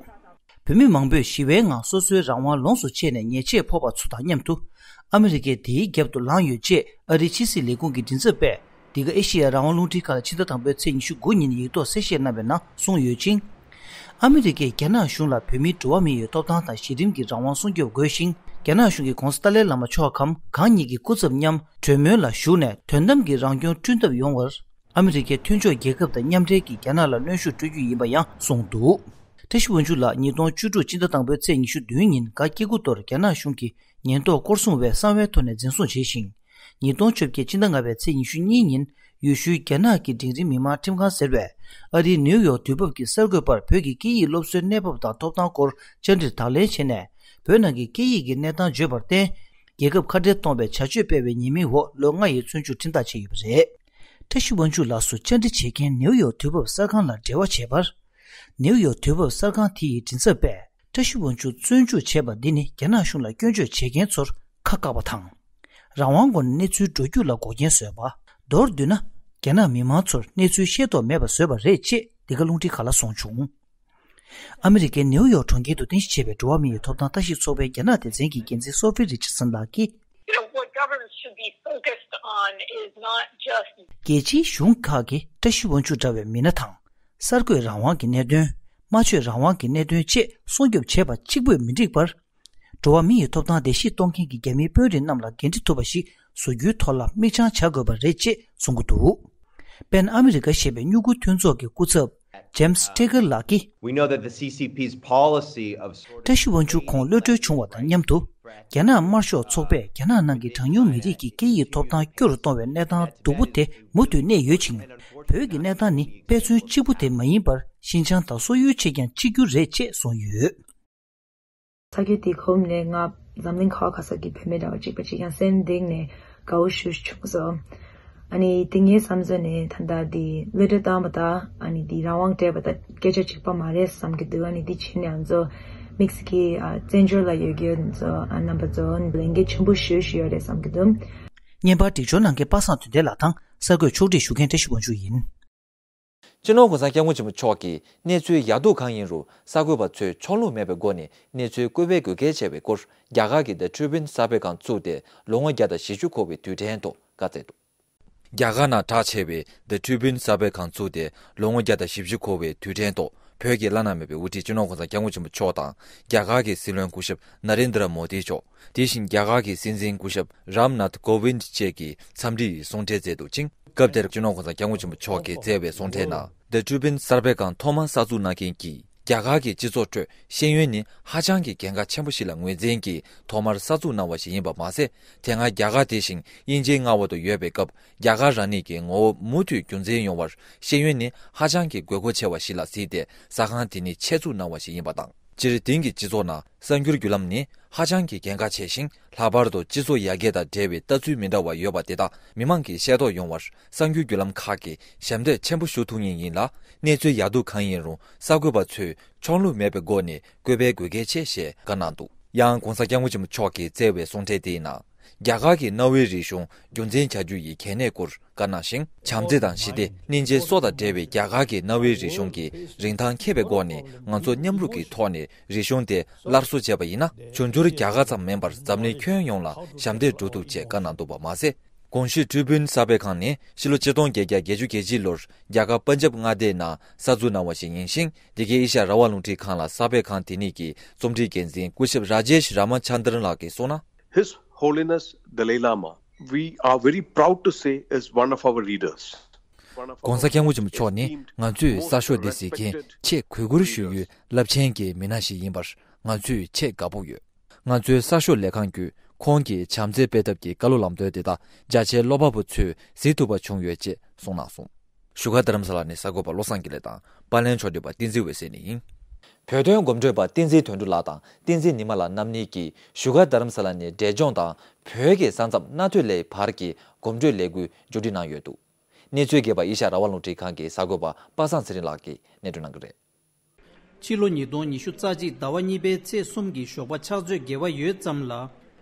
བོད་མི་མང་པོས་ཞི་བའི་ངང་སོ་སོའི་རང་དབང་ལོངས་སུ་སྤྱད་ནས་ཉེས་ཆད་ཕོག་པ་ཚོ་དང་མཉམ་དུ། ཨ་མི་རི་ཀས་དེའི་རྒྱབ་ཏུ་ལངས་ཡོད་ཅེས་ཨ་རིའི་ཕྱི་སྲིད་ལས་ཁུངས་ཀྱི་མགྲིན་ཚབ་པས། འདི་ག་ཨེ་ཤེ་ཡ་རང་དབང་རླུང་འཕྲིན་ཁང་ལ་ཕྱི་ཟླ་དང་པོའི་ཚེས་ཉི་ཤུ་དགུ་ཉིན་ཡིག་ཐོག་གསལ་བཤད་གནང་བའི་ནང་གསུངས་ཡོད་ཅིང་། ཨ་མི་རི་ཀས་རྒྱ་ནག་གཞུང་ལ་བོད་མིའི་འགྲོ་བ་མི་ཡི་ཐོབ་ཐང་དང་གཞི་རིམ་གྱི་རང་དབང་སྲུང་སྐྱོབ་དགོས་ཤིང་། རྒྱ་ནག་གཞུང་གིས་༧གོང་ས་ཏཱ་ལའི་བླ་མ་མཆོག་གམ་གང་ཉིད་ཀྱི་སྐུ་ཚབ་མཉམ་གྲོས་མོལ་ལ་ཞུགས་ནས་དོན་དམ་གྱི་རང་སྐྱོང་བསྐྲུན་ཐབས་ཡོང་བར། ཨ་མི་རི་ཀའི་མཐུན་ཕྱོགས་རྒྱལ་ཁབ་དང་མཉམ་འབྲེལ་གྱིས་རྒྱ་ནག་ལ་གནོན་ཤུགས་སྤྲོད་རྒྱུ་ཡིན་པ་ཡང་གསུངས་འདུག། བཀྲ་ཤིས་དབང་ཕྱུག་ལགས་ཉིས་སྟོང་བཅུ་དྲུག་སྤྱི་ཟླ་དང་པོའི་ཚེས་ཉི་ཤུ་བདུན་ཉིན་སྒ་སྐྱེ་དགུ་ཐོག་རྒྱ་ནག་གཞུང་གིས་ཉེན་རྟོག་སྐོར་སྲུང་བས་གསང་བའི་ཐོག་ནས་འཛིན་བཟུང་བྱས་ཤིང་། ཉིས་སྟོང་བཅོ་བརྒྱད་སྤྱི་ཟླ་ལྔ་པའི་ཚེས་ཉི་ཤུ་གཉིས་ཉིན་ཡུལ་ཤུལ་རྒྱ་ནག་གི་འབྲིང་རིམ་མི་མང་ཁྲིམས་ཁང་ཟེར་བས་ཨ་རིའི་ནིའུ་ཡོག་དུས་བབ་ཀྱི་གསར་འགོད་པར་བོད་ཀྱི་སྐད་ཡིག་སློབ་གསོའི་གནས་བབ་དང་ཐོབ་ཐང་སྐོར་བཅར་འདྲིར་བརྡ་ལན་བྱས་ནས། བོད་ནང་གི་སྐད་ཡིག་གི་གནས་སྟངས་བརྗོད་པར་བརྟེན། རྒྱལ་ཁབ་ཁ་བྲལ་གཏོང་བའི་བྱ་སྤྱོད་སྤེལ་བའི་ཉེས་མིང་འོག་ལོ་ལྔ་ཡི་བཙོན་འཇུག་ཁྲིམས་ཐག་བཅད་ཡོད་པ་རེད། བཀྲ་ཤིས་དབང་ཕྱུག་ལགས་སུ་བཅར་འདྲི་བྱེད་མཁན་ནིའུ་ཡོག་དུས་བབ་གསར་ཁང་ལ་འབྲེལ་བ་བྱས་པར། ནིའུ་ཡོག་དུས་བབ་གསར་ཁང་དེ་ཡི་མགྲིན་ཚབ་པས། བཀྲ་ཤིས་དབང་ཕྱུག་བཙོན་འཇུག་བྱས་པ་འདི་ནི་རྒྱ་ནག་གཞུང་ལ་སྐྱོན་བརྗོད་བྱེད་མཁན་ཚོར་ཁ་བཀག་པ་དང་། རང་དབང་སྒོ་ནས་གནས་ཚུལ་འགྲོ་རྒྱུགས་ལ་འགོག་རྐྱེན་བཟོས་པ། མདོར་བསྡུས་ན། རྒྱ་ནག་མི་མང་ཚོར་གནས་ཚུལ་ཤེས་རྟོགས་མེད་པ་བཟོས་པ་རེད་ཅེས་འདི་ག་རླུང་འཕྲིན་ཁང་ལ་གསུངས་བྱུང་། ཨ་མི་རི་ཀའི་ནིའུ་ཡོག་གྲོང་ཁྱེར་དུ་རྟེན་གཞི་བྱས་པའི་འགྲོ་བ་མི་ཡི་ཐོབ་ཐང་ལྟ་ཞིབ་ཚོགས་པའི་རྒྱ་ནག་སྡེ་ཚན་གྱི་འགན་འཛིན་སོ་ཕི་རི་ཆར་སན་ལགས་ཀྱིས། You know, what governments should be focused on is not just རྒྱལ་སྤྱིའི་གཞུང་ཁག་གིས་བཀྲ་ཤིས་དབང་ཕྱུག་འདྲ་བའི་མི་སྣ་དང་། གསར་འགོད་རང་དབང་གི་གནད་དོན། སྨྲ་བརྗོད་རང་དབང་གི་གནད་དོན་བཅས་སྲུང་སྐྱོབ་བྱེད་པ་གཅིག་པུས་མི་འགྲིག་པར། འགྲོ་བ་མི་ཡི་ཐོབ་ཐང་བརྡལ་བཤིག་གཏོང་མཁན་གྱི་རྒྱ་མིའི་དཔོན་རིགས་རྣམས་ལ་འགན་འཁྲི་ཐུབ་པ་ཞིག་བཟོ་རྒྱུའི་ཐོག་ལ་མིག་བྱང་བྱ་དགོས་པ་རེད་ཅེས་གསུང་གི་འདུག། པེན་ཨ་མི་རི་ཀ་ཞེས་པའི་སྨྱུ་གུ་མཐུན་ཚོགས་ཀྱི་སྐུ་ཚབ། James Tigger ལགས་ཀྱིས། We know that the C C P's policy of བཀྲ་ཤིས་དབང་ཕྱུག་ཁོང་གློད་གྲོལ་བྱུང་བ་དང་མཉམ་དུ། རྒྱ་ནག་དམར་ཤོག་ཚོགས་པས་རྒྱ་ནག་ནང་གི་གྲངས་ཉུང་མི་རིགས་ཀྱི་སྐད་ཡིག་ཐོབ་ཐང་སྐྱོ་རུ་གཏོང་བའི་གནས་སྟངས་སྡུག་པོ་དེ་མུ་མཐུད་གནས་ཡོད་ཅིང་། བོད་ཀྱི་གནས་སྟངས་ནི་དཔེ་མཚོན་གཅིག་པུ་དེ་མ་ཡིན་པར་ཤིན་ཅང་དང་སོག་ཡུལ་ཆེད་ཀྱང་གཅིག་གྱུར་རེད་ཅེས་གསུངས་ཡོད། ས་ཁུལ་དེའི་ཁོངས་ནས་ང་འཛམ་གླིང་ག་བ་ག་ས་གི་བུད་མེད་འདྲ་བ་གཅིག་པ་གཅིག་ཀྱང་སེམས་གཏིང་ནས་དགའ་བོ་ཞེ་པོ་བྱུང་སོང་། ཨ་ནི་དེ་ངའི་བསམ་ཚུལ་ནས་ད་ལྟ་དེ་གློད་གྲོལ་བཏང་བ་དང་ཨ་ནི་དེ་རང་དབང་སྤྲད་པ་དང་སྐད་ཆ་གཅིག་པ་མ་རེད་བསམ་གྱི་འདུག། ཨ་ནི་དེ་བྱས་ནས་ང་ཚོ་དམིགས་བསལ་གྱི་ཨ་བཙན་བྱོལ་ལ་ཡོད་མཁན་ཚོ་ཨ་རྣམ་པ་ཚོ་ལས་འགན་ཆེན་པོ་ཞེ་པོ་ཞིག་ཡོད་རེད་བསམ་གྱི་འདུག། བརྙན་པར་སྒྲིག་སྦྱོར་གནང་མཁན་པ་སངས་དོན་ལྡན་ལགས་དང་གསར་འགོད་ཕྱོགས་སྒྲིག་ཞུ་མཁན་བཀྲ་ཤིས་དབང་ཕྱུག་ཡིན། སྤྱི་ནོར་༧གོང་ས་༧སྐྱབས་མགོན་ཆེན་པོ་མཆོག་གིས་གནས་ཚུལ་ཡག་སྡུག་གང་ཡིན་རུང་གསར་འགོད་པ་ཚོས་ཕྱོགས་ལྷུང་མེད་པའི་སྒོ་ནས་གནས་ཚུལ་བཀོད་པའི་དགོས་གལ་ཆེ་བའི་སྐོར་རྒྱ་གར་གྱི་The Tribune་གསར་སྤེལ་ཁང་བཙུགས་ཏེ་ལོ་ངོ་བརྒྱ་དང་བཞི་བཅུ་འཁོར་བའི་དུས་དྲན་ཐོག་བཀའ་སྩལ་འདུག། རྒྱ་གར་ནང་གྲགས་ཆེ་བའི་The Tribune་གསར་སྤེལ་ཁང་བཙུགས་ཏེ་ལོ་ངོ་བརྒྱ་དང་བཞི་བཅུ་འཁོར་བའི་དུས་དྲན་ཐོག་བོད་ཀྱི་བླ་ན་མེད་པའི་དབུ་ཁྲིད་སྤྱི་ནོར་༧གོང་ས་༧སྐྱབས་མགོན་ཆེན་པོ་མཆོག་དང་རྒྱ་གར་གྱི་སྲིད་བློན་སྐུ་ཞབས་Narendra Modi་མཆོག། དེ་བཞིན་རྒྱ་གར་གྱི་སྲིད་འཛིན་སྐུ་ཞབས་Ram Nath Kovind་བཅས་ཀྱིས་འཚམས་འདྲི་ཡི་གསུང་འཕྲིན་མཛད་འདུག་ཅིང་། སྐབས་དེར་སྤྱི་ནོར་༸གོང་ས་༸སྐྱབས་མགོན་ཆེན་པོ་མཆོག་གིས་བསྩལ་བའི་གསུང་འཕྲིན་ནང་། The Tribune་གསར་པའི་ཁང་ཐོག་མར་གསར་འཛུགས་གནང་མཁན་གྱིས། རྒྱ་གར་གྱི་སྤྱི་ཚོགས་ཁྲོད་ཤེས་ཡོན་ནི་ཧ་ཅང་གི་གལ་འགངས་ཆེན་པོ་ཞིག་ལ་ངོས་འཛིན་གྱིས། ཐོག་མར་གསར་འཛུགས་གནང་བ་ཞིག་ཡིན་པ་མ་ཟད། དེ་སྔ་རྒྱ་གར་དེ་བཞིན་དབྱིན་ཇིའི་མངའ་འོག་ཏུ་ཡོད་པའི་སྐབས། རྒྱ་གར་རང་ཉིད་ཀྱི་ངོ་བོ་མུ་མཐུད་རྒྱུན་འཛིན་ཡོང་བར་ཤེས་ཡོན་ནི་ཧ་ཅང་གི་དགོས་མཁོ་ཆེ་བ་ཞིག་ལ་གཟིགས་ཏེ། གསར་ཁང་དེ་ཉིད་ཆེད་འཛུགས་གནང་བ་ཞིག་ཡིན་པ་དང་། སྤྱིར་དེང་གི་སྤྱི་ཚོགས་ནང་གསར་འགྱུར་བརྒྱུད་ལམ་ནི་ཧ་ཅང་གི་གལ་འགངས་ཆེ་ཞིང་། ལྷག་པར་དུ་སྤྱི་ཚོགས་ཡར་རྒྱས་དང་འབྲེལ་བའི་ལྟ་ཚུལ་མི་འདྲ་བ་ཡོད་པ་དེ་དག་མི་མང་གིས་ཤེས་རྟོགས་ཡོང་བར་གསར་འགྱུར་བརྒྱུད་ལམ་ཁག་གིས་ཞབས་འདེགས་ཆེན་པོ་ཞུ་ཐུབ་ངེས་ཡིན་ལ། གནས་ཚུལ་ཡག་སྡུག་གང་ཡིན་རུང་གསར་འགོད་པ་ཚོས་ཕྱོགས་ལྷུང་མེད་པའི་སྒོ་ནས་བཀོད་སྤེལ་དགོས་གལ་ཆེ་ཞེས་བཀའ་གནང་འདུག། ཡང་༸གོང་ས་༸སྐྱབས་མགོན་ཆེན་པོ་མཆོག་གིས་བསྩལ་བའི་གསུང་འཕྲིན་དེའི་ནང་། རྒྱ་གར་གྱི་གནའ་བོའི་རིག་གཞུང་རྒྱུན་འཛིན་བྱ་རྒྱུ་ཡི་གལ་གནད་སྐོར་བཀའ་གནང་ཞིང་། བྱམས་བརྩེ་དང་ཞི་བདེ། སྙིང་རྗེ་སོགས་དང་འབྲེལ་བའི་རྒྱ་གར་གྱི་གནའ་བོའི་རིག་གཞུང་གི་རིན་ཐང་འཁྱེར་བའི་སྒོ་ནས། ང་ཚོ་མཉམ་རུབ་ཀྱི་ཐོག་ནས་རིག་གཞུང་དེ་སླར་གསོ་བྱས་པ་ཡིན་ན། འབྱུང་འགྱུར་རྒྱ་གར་ཙམ་མིན་པར་འཛམ་གླིང་ཁྱོན་ཡོངས་ལ་ཞབས་འདེགས་སྒྲུབ་ཐུབ་ཅེས་བཀའ་གནང་འདུག་པ་མ་ཟད། གོང་ཞུས་ཊི་རི་བུན་གསར་པའི་ཁང་ནི་ཕྱི་ལོ་ཆིག་སྟོང་བརྒྱད་བརྒྱ་བརྒྱད་ཅུ་གྱ་གཅིག་ལོར་རྒྱ་གར་པན་ཇབ་མངའ་སྡེའི་ནང་གསར་འཛུགས་གནང་བ་ཞིག་ཡིན་ཞིང་། འདི་གའི་ཨེ་ཤ་ཡ་རང་དབང་རླུང་འཕྲིན་ཁང་ལ་གསར་པའི་ཁང་དེ་ཉིད་ཀྱི་རྩོམ་སྒྲིག་འགན་འཛིན་སྐུ་ཞབས་ར་ཇེཤ་ར་མ་ཆན་དྲན་ལགས་ཀྱིས་གསུངས་ན། His Holiness Dalai Lama, we are very proud to say, is one of our readers. ༸གོང་ས་༸སྐྱབས་མགོན་ཆེན་པོ་མཆོག་ནི་ང་ཚོས་གསར་ཤོག་འདི་གཟིགས་མཁན་ཆེས་གུས་བཀུར་ཞུ་ཡུལ་རླབས་ཆེན་གྱི་མི་སྣ་ཞིག་ཡིན་པར་ང་ཚོས་ཆེས་དགའ་པོ་ཡོད། ང་ཚོའི་གསར་ཤོག་ལས་ཁང་བརྒྱུད་ཁོང་གི་བྱམས་བརྩེ་སྤེལ་ཐབས་ཀྱི་བཀའ་སློབ་ལམ་སྟོན་དེ་དག་རྒྱ་ཆེའི་ཀློག་པ་པོ་ཚོས་གཟིགས་ཐུབ་པ་བྱུང་ཡོད་ཅེས་གསུངས་གནང་སོང་། བཞུགས་སྒར་རྡ་རམ་ས་ལ་ནས་གསར་འགོད་པ་བློ་བཟང་དགེ་ལེགས་དང་པར་ལེན་ཕྱོགས་སྒྲིག་པ་བསྟན་འཛིན་འོད་ཟེར་གཉིས་ཡིན། བོད་དོན་གོམ་བགྲོད་པ་བསྟན་འཛིན་དོན་གྲུབ་ལགས་དང་བསྟན་འཛིན་ཉི་མ་ལགས་རྣམ་གཉིས་ཀྱིས་བཞུགས་སྒར་རྡ་རམ་ས་ལ་ནས་འབྲས་ལྗོངས་དང་བོད་ཀྱི་ས་མཚམས་གནའ་སྟོད་སླེའི་བར་གྱི་གོམ་བགྲོད་ལས་འགུལ་མཇུག་སྒྲིལ་གནང་ཡོད་འདུག། གནས་ཚུལ་རྒྱས་པ་ཨེ་ཤ་ཡ་རང་དབང་རླུང་འཕྲིན་ཁང་གི་གསར་འགོད་པ་པ་སངས་ཚེ་རིང་ལགས་ཀྱིས་སྙན་སྒྲོན་གནང་གི་རེད། ཕྱི་ལོ་ཉིས་སྟོང་ཉི་ཤུ་རྩ་གཅིག་ཟླ་བ་གཉིས་པའི་ཚེས་གསུམ་གྱི་ཞོགས་པ་ཕྱག་ཚོད་བརྒྱད་པ་ཡོལ་ཙམ་ལ།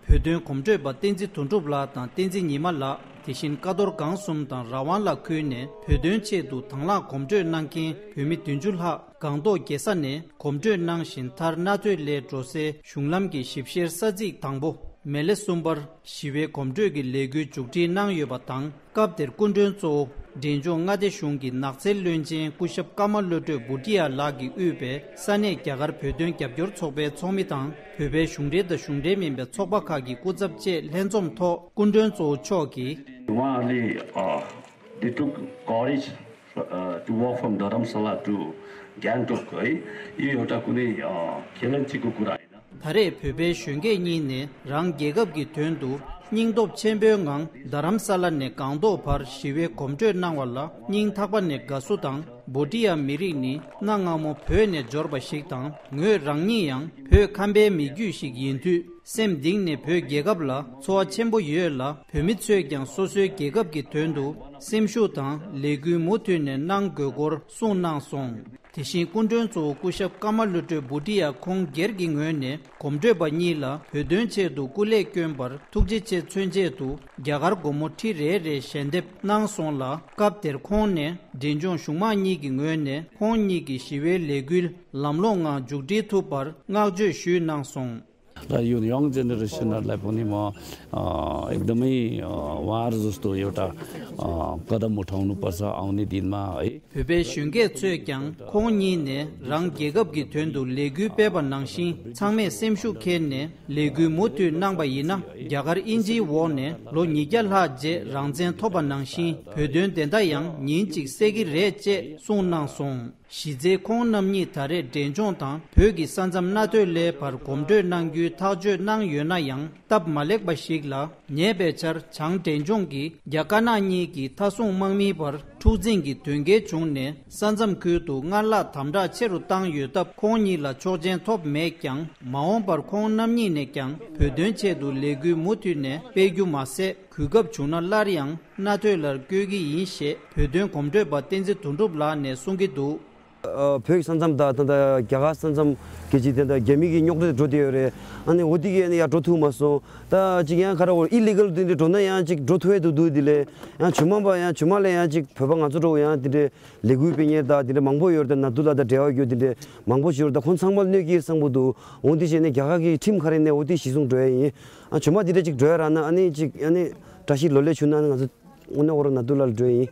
བོད་དོན་གོམ་བགྲོད་པ་བསྟན་འཛིན་དོན་གྲུབ་ལགས་དང་བསྟན་འཛིན་ཉི་མ་ལགས། དེ་བཞིན་ཀ་རྡོར་སྒང་གསུམ་དང་ར་ཝང་ལ་ཁུལ་ནས་བོད་དོན་ཆེད་དུ་དང་བླངས་གོམ་བགྲོད་གནང་མཁན་བོད་མི་བདུན་ཅུ་ལྷག་སྒང་ཏོག་རྒྱལ་ས་ནས་གོམ་བགྲོད་གནང་བཞིན། མཐར་གནའ་སྟོད་སླེ་འགྲོ་སའི་གཞུང་ལམ་གྱི་ཞིབ་བཤེར་ས་ཚིགས་དང་པོ་མེ་ལེ་གསུམ་པར་ཞི་བའི་གོམ་བགྲོད་ཀྱི་ལས་འགུལ་མཇུག་སྒྲིལ་གནང་ཡོད་པ་དང་། སྐབས་དེར་སྐུ་མགྲོན་གཙོ་བོ་འབྲས་ལྗོངས་མངའ་སྡེ་གཞུང་གི་ནགས་ཚལ་བློན་ཆེན་སྐུ་ཞབས་ཀརྨ་བློ་གྲོས་བྷུ་ཏི་ཡ་ལགས་ཀྱིས་དབུས་པའི་ས་གནས་རྒྱ་གར་བོད་དོན་རྒྱབ་སྐྱོར་ཚོགས་པའི་ཚོགས་མི་དང་། བོད་པའི་གཞུང་འབྲེལ་དང་གཞུང་འབྲེལ་མིན་པའི་ཚོགས་པ་ཁག་གི་སྐུ་ཚབ་བཅས་ལྷན་འཛོམས་ཐོག་སྐུ་མགྲོན་གཙོ་བོ་མཆོག་གིས། One only, uh, they took courage, uh, to walk from Dharamsala to Gangtok है। यो एउटा कुनै, अ, खेलन चिजको कुरा होइन। ད་རེས་བོད་པའི་གཞོན་སྐྱེས་གཉིས་ནས་རང་རྒྱལ་ཁབ་ཀྱི་དོན་དུ་སྙིང་སྟོབས་ཆེན་པོའི་ངང་དྷ་རམ་ས་ལ་ནས་སྒང་ཏོག་བར་ཞི་བའི་གོམ་བགྲོད་གནང་བ་ལ་སྙིང་ཐག་པ་ནས་དགའ་བསུ་དང་། བྷུ་ཏི་ཡ་མི་རིགས་ནི་གནའ་སྔ་མོ་བོད་ནས་འབྱོར་པ་ཞིག་དང་། ངོས་རང་ཉིད་ཡང་བོད་ཁམས་པའི་མི་རྒྱུད་ཞིག་ཡིན་དུས། སེམས་གཏིང་ནས་བོད་རྒྱལ་ཁབ་ལ་ཚོར་བ་ཆེན་པོ་ཡོད་ལ། བོད་མི་ཚོས་ཀྱང་སོ་སོའི་རྒྱལ་ཁབ་ཀྱི་དོན་དུ་སེམས་ཤུགས་དང་ལས་འགུལ་མུ་མཐུད་ནས་གནང་དགོས་སྐོར་གསུངས་གནང་སོང་། དེ་བཞིན་སྐུ་མགྲོན་གཙོ་བོ་སྐུ་ཞབས་ཀརྨ་བློ་གྲོས་བྷུ་ཏི་ཡ་ཁོང་སྒེར་གྱི་ངོས་ནས་གོམ་བགྲོད་པ་གཉིས་ལ་བོད་དོན་ཆེད་དུ་སྐུ་ལས་བསྐྱོན་པར་ཐུགས་རྗེ་ཆེ་མཚོན་ཆེད་དུ་རྒྱ་གར་སྒོར་མོ་ཁྲི་རེ་རེ་ཞལ་འདེབས་གནང་སོང་ལ། སྐབས་དེར་ཁོང་ནས་འབྲས་ལྗོངས་གཞུང་མང་གཉིས་ཀྱི་ངོས་ནས་ཁོང་གཉིས་ཀྱི་ཞི་བའི་ལས་འགུལ་ལམ་ལྷོང་ངང་མཇུག་སྒྲིལ་ཐུབ་པར་བསྔགས་བརྗོད་ཞུས་གནང་སོང་། र यो यङ जेनेरेसनहरूलाई पनि म, अ, एकदमै, अ, उहाँहरू जस्तो एउटा, अ, कदम उठाउनुपर्छ आउने दिनमा है। བོད་པའི་གཞོན་སྐྱེས་ཚོས་ཀྱང་ཁོང་གཉིས་ནས་རང་རྒྱལ་ཁབ་ཀྱི་དོན་དུ་ལས་འགུལ་སྤེལ་བ་ནང་བཞིན། ཚང་མས་སེམས་ཤུགས་འཁྱེར་ནས་ལས་འགུལ་མུ་མཐུད་གནང་པ་ཡིན་ན། རྒྱ་གར་དབྱིན་ཇིའི་འོག་ནས་ལོ་ཉིས་བརྒྱ་ལྷག་རྗེས་རང་བཙན་ཐོབ་པ་ནང་བཞིན། བོད་དོན་བདེན་མཐའ་ཡང་ཉིན་གཅིག་གསལ་གྱི་རེད་ཅེས་གསུངས་གནང་སོང་། གཞི་རྩའི་ཁོང་རྣམ་གཉིས་ད་རེས་འབྲས་ལྗོངས་དང་བོད་ཀྱི་ས་མཚམས་གནའ་སྟོད་སླེའི་བར་གོམ་བགྲོད་གནང་རྒྱུའི་ཐག་གཅོད་གནང་ཡོད་ན་ཡང་། སྟབས་མ་ལེགས་པ་ཞིག་ལ། ཉེ་བའི་ཆར་བྱང་འབྲས་ལྗོངས་ཀྱི་རྒྱ་དཀར་ནག་གཉིས་ཀྱི་མཐའ་སྲུང་དམག་མིའི་བར་འཁྲུག་འཛིང་གི་དོན་རྐྱེན་བྱུང་ནས། ས་མཚམས་ཁུལ་དུ་སྔར་ལྷག་དམ་དྲག་ཆེ་རུ་བཏང་ཡོད་སྟབས། ཁོང་གཉིས་ལ་ཆོག་མཆན་ཐོབ་མེད་ཀྱང་། མ་འོངས་པར་ཁོང་རྣམ་གཉིས་ནས་ཀྱང་བོད་དོན་ཆེད་དུ་ལས་འགུལ་མུ་མཐུད་ནས་སྤེལ་རྒྱུ་མ་ཟད། གོ་སྐབས་བྱུང་ན་སླར་ཡང་གནའ་སྟོད་ལ་བསྐྱོད་ཀྱི་ཡིན་ཞེས་བོད་དོན་གོམ་བགྲོད་པ་བསྟན་འཛིན་དོན་གྲུབ་ལགས་ནས་གསུང་གི་འདུག། ཨ། བོད་ཀྱི་ས་མཚམས་དང་ད་ལྟ་རྒྱ་གར་ས་མཚམས་ཀྱི་ཅིག་དེ་འདྲ་རྒྱ་མི་གི་རྙོག་དྲ་དེ་འགྲོ་བསྡད་ཡོད་རེད། ཨ་ནི་འོ་དེ་གི་ཨ་ནི་ཡར་འགྲོ་ཐུབ་མ་སོང་། ད་ཅིག་ཡང་ག་རེ་འོ་ཨི་ལི་གལ་དེ་འདྲ་འགྲོ་ན་ཡང་ཅིག་འགྲོ་ཐུབ་ཡས་འདུག་འདུག་དེ་ལས་ཡང་ཇོ་མོ་པ་ཡང་ཇོ་མོ་ལ་ཡང་ཅིག་བོད་པ་ང་ཚོ་འདྲ་བོ་ཡང་དེ་འདྲའི་ལས་འགུལ་སྤེལ་མཁན་ད་དེ་འདྲ་མང་པོ་ཡོད་རེད། ད་ན་དུ་ལ་ད་འབྲེལ་བ་ཡོད་དེ་འདྲ་མང་པོ་ཞིག་ཡོད་རེད། ད་ཁོང་ཚང་མ་གནོད་ཀྱི་བསམ་གྱི་འདུག། འོ་དེ་བྱས་ནས་རྒྱ་གར་གྱི་ཁྲིམས་ག་རེ་ནས་འོ་དེ་གཞི་བཟུང་འགྲོ་ཡས་ཡིན། ཨ་ཇོ་མོ་དེ་འདྲ་ཅིག་འགྲོ་ཡས་རག་ན་ཨ་ནི་ཅིག་ཨ་ནི་བཀྲ་ཤིས་ལོ་ལེགས་བྱུང་ན་ཨ་ནི་ང་ཚོ་དངོས་གནས་ཁོ་རང་ན་དུ་ལ་འགྲོ་ཡས་ཡིན།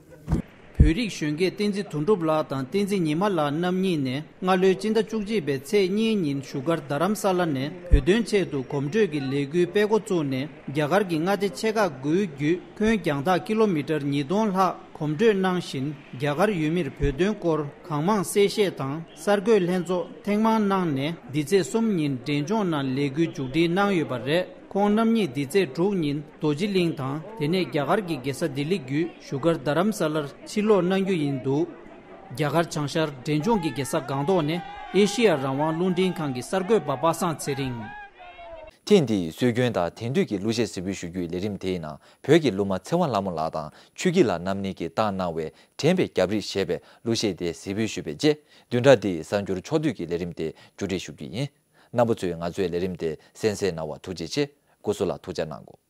བོད་ བོད་རིགས་གཞོན་སྐྱེས་བསྟན་འཛིན་དོན་གྲུབ་ལགས་དང་བསྟན་འཛིན་ཉི་མ་ལགས་རྣམ་གཉིས་ནས། སྔ་ལོའི་སྤྱི་ཟླ་བཅུ་གཅིག་པའི་ཚེས་གཉིས་ཉིན་བཞུགས་སྒར་རྡ་རམ་ས་ལ་ནས་བོད་དོན་ཆེད་དུ་གོམ་བགྲོད་ཀྱི་ལས་འགུལ་སྤེལ་འགོ་བཙུགས་ནས། རྒྱ་གར་གྱི་མངའ་སྡེ་ཆེ་ཁག་དགུའི་བརྒྱུད། ཁྱོན་རྒྱང་ཐག་ཀི་ལོ་མི་ཊར་ཉིས་སྟོང་ལྷག་གོམ་བགྲོད་གནང་བཞིན། རྒྱ་གར་ཡུལ་མིར་བོད་དོན་སྐོར་གང་མང་གསལ་བཤད་དང་། གསར་འགོད་ལྷན་ཚོགས་ཐེངས་མང་གནང་ནས། འདི་ཚེས་གསུམ་ཉིན་འབྲས་ལྗོངས་ནང་ལས་འགུལ་མཇུག་སྒྲིལ་གནང་ཡོད་པ་རེད། ཁོང་རྣམ་གཉིས་འདི་ཚེས་དྲུག་ཉིན་རྡོ་རྗེ་གླིང་དང་། དེ་ནས་རྒྱ་གར་གྱི་རྒྱལ་ས་ལྡི་ལི་བརྒྱུད་བཞུགས་སྒར་རྡ་རམ་ས་ལར་ཕྱིར་ལོག་གནང་རྒྱུ་ཡིན་འདུག་རྒྱ་གར་བྱང་ཤར་འབྲས་ལྗོངས་ཀྱི་རྒྱལ་ས་སྒང་ཏོག་ནས་ཨེ་ཤི་ཡ་རང་དབང་རླུང་འཕྲིན་ཁང་གི་གསར་འགོད་པ་པ་སངས་ཚེ་རིང་། ཐེངས་འདིའི་སྲོལ་རྒྱུན་དང་དེང་དུས་ཀྱི་གླུ་གཞས་གཟིགས་འབུལ་ཞུ་རྒྱུའི་ལས་རིམ་དེའི་ནང་། བོད་ཀྱི་གླུ་མ་ཚེ་དབང་ལྷ་མོ་ལགས་དང་ཆོས་སྐྱིད་ལགས་རྣམ་གཉིས་ཀྱིས་བཏང་གནང་བའི་དྲན་པའི་རྒྱབ་རིས་ཞེས་པའི་གླུ་གཞས་དེ་གཟིགས་འབུལ་ཞུས་པའི་རྗེས། བདུན་ཕྲག་འདིའི་གསར་འགྱུར་ཕྱོགས་བསྡུས་ཀྱི་ལས་རིམ་དེ་མཇུག་སྒྲིལ་ཞུ་རྒྱུ་ཡིན། རྣམ་པ་ཚོས་ང་ཚོའི་ལས་རིམ་དེ་གསན་གཟིགས་གནང་བར་ཐུགས་རྗེ་ཆེ། སྐུ་གཟུགས་ལ་ཐུགས་ཅག་གནང་དགོས།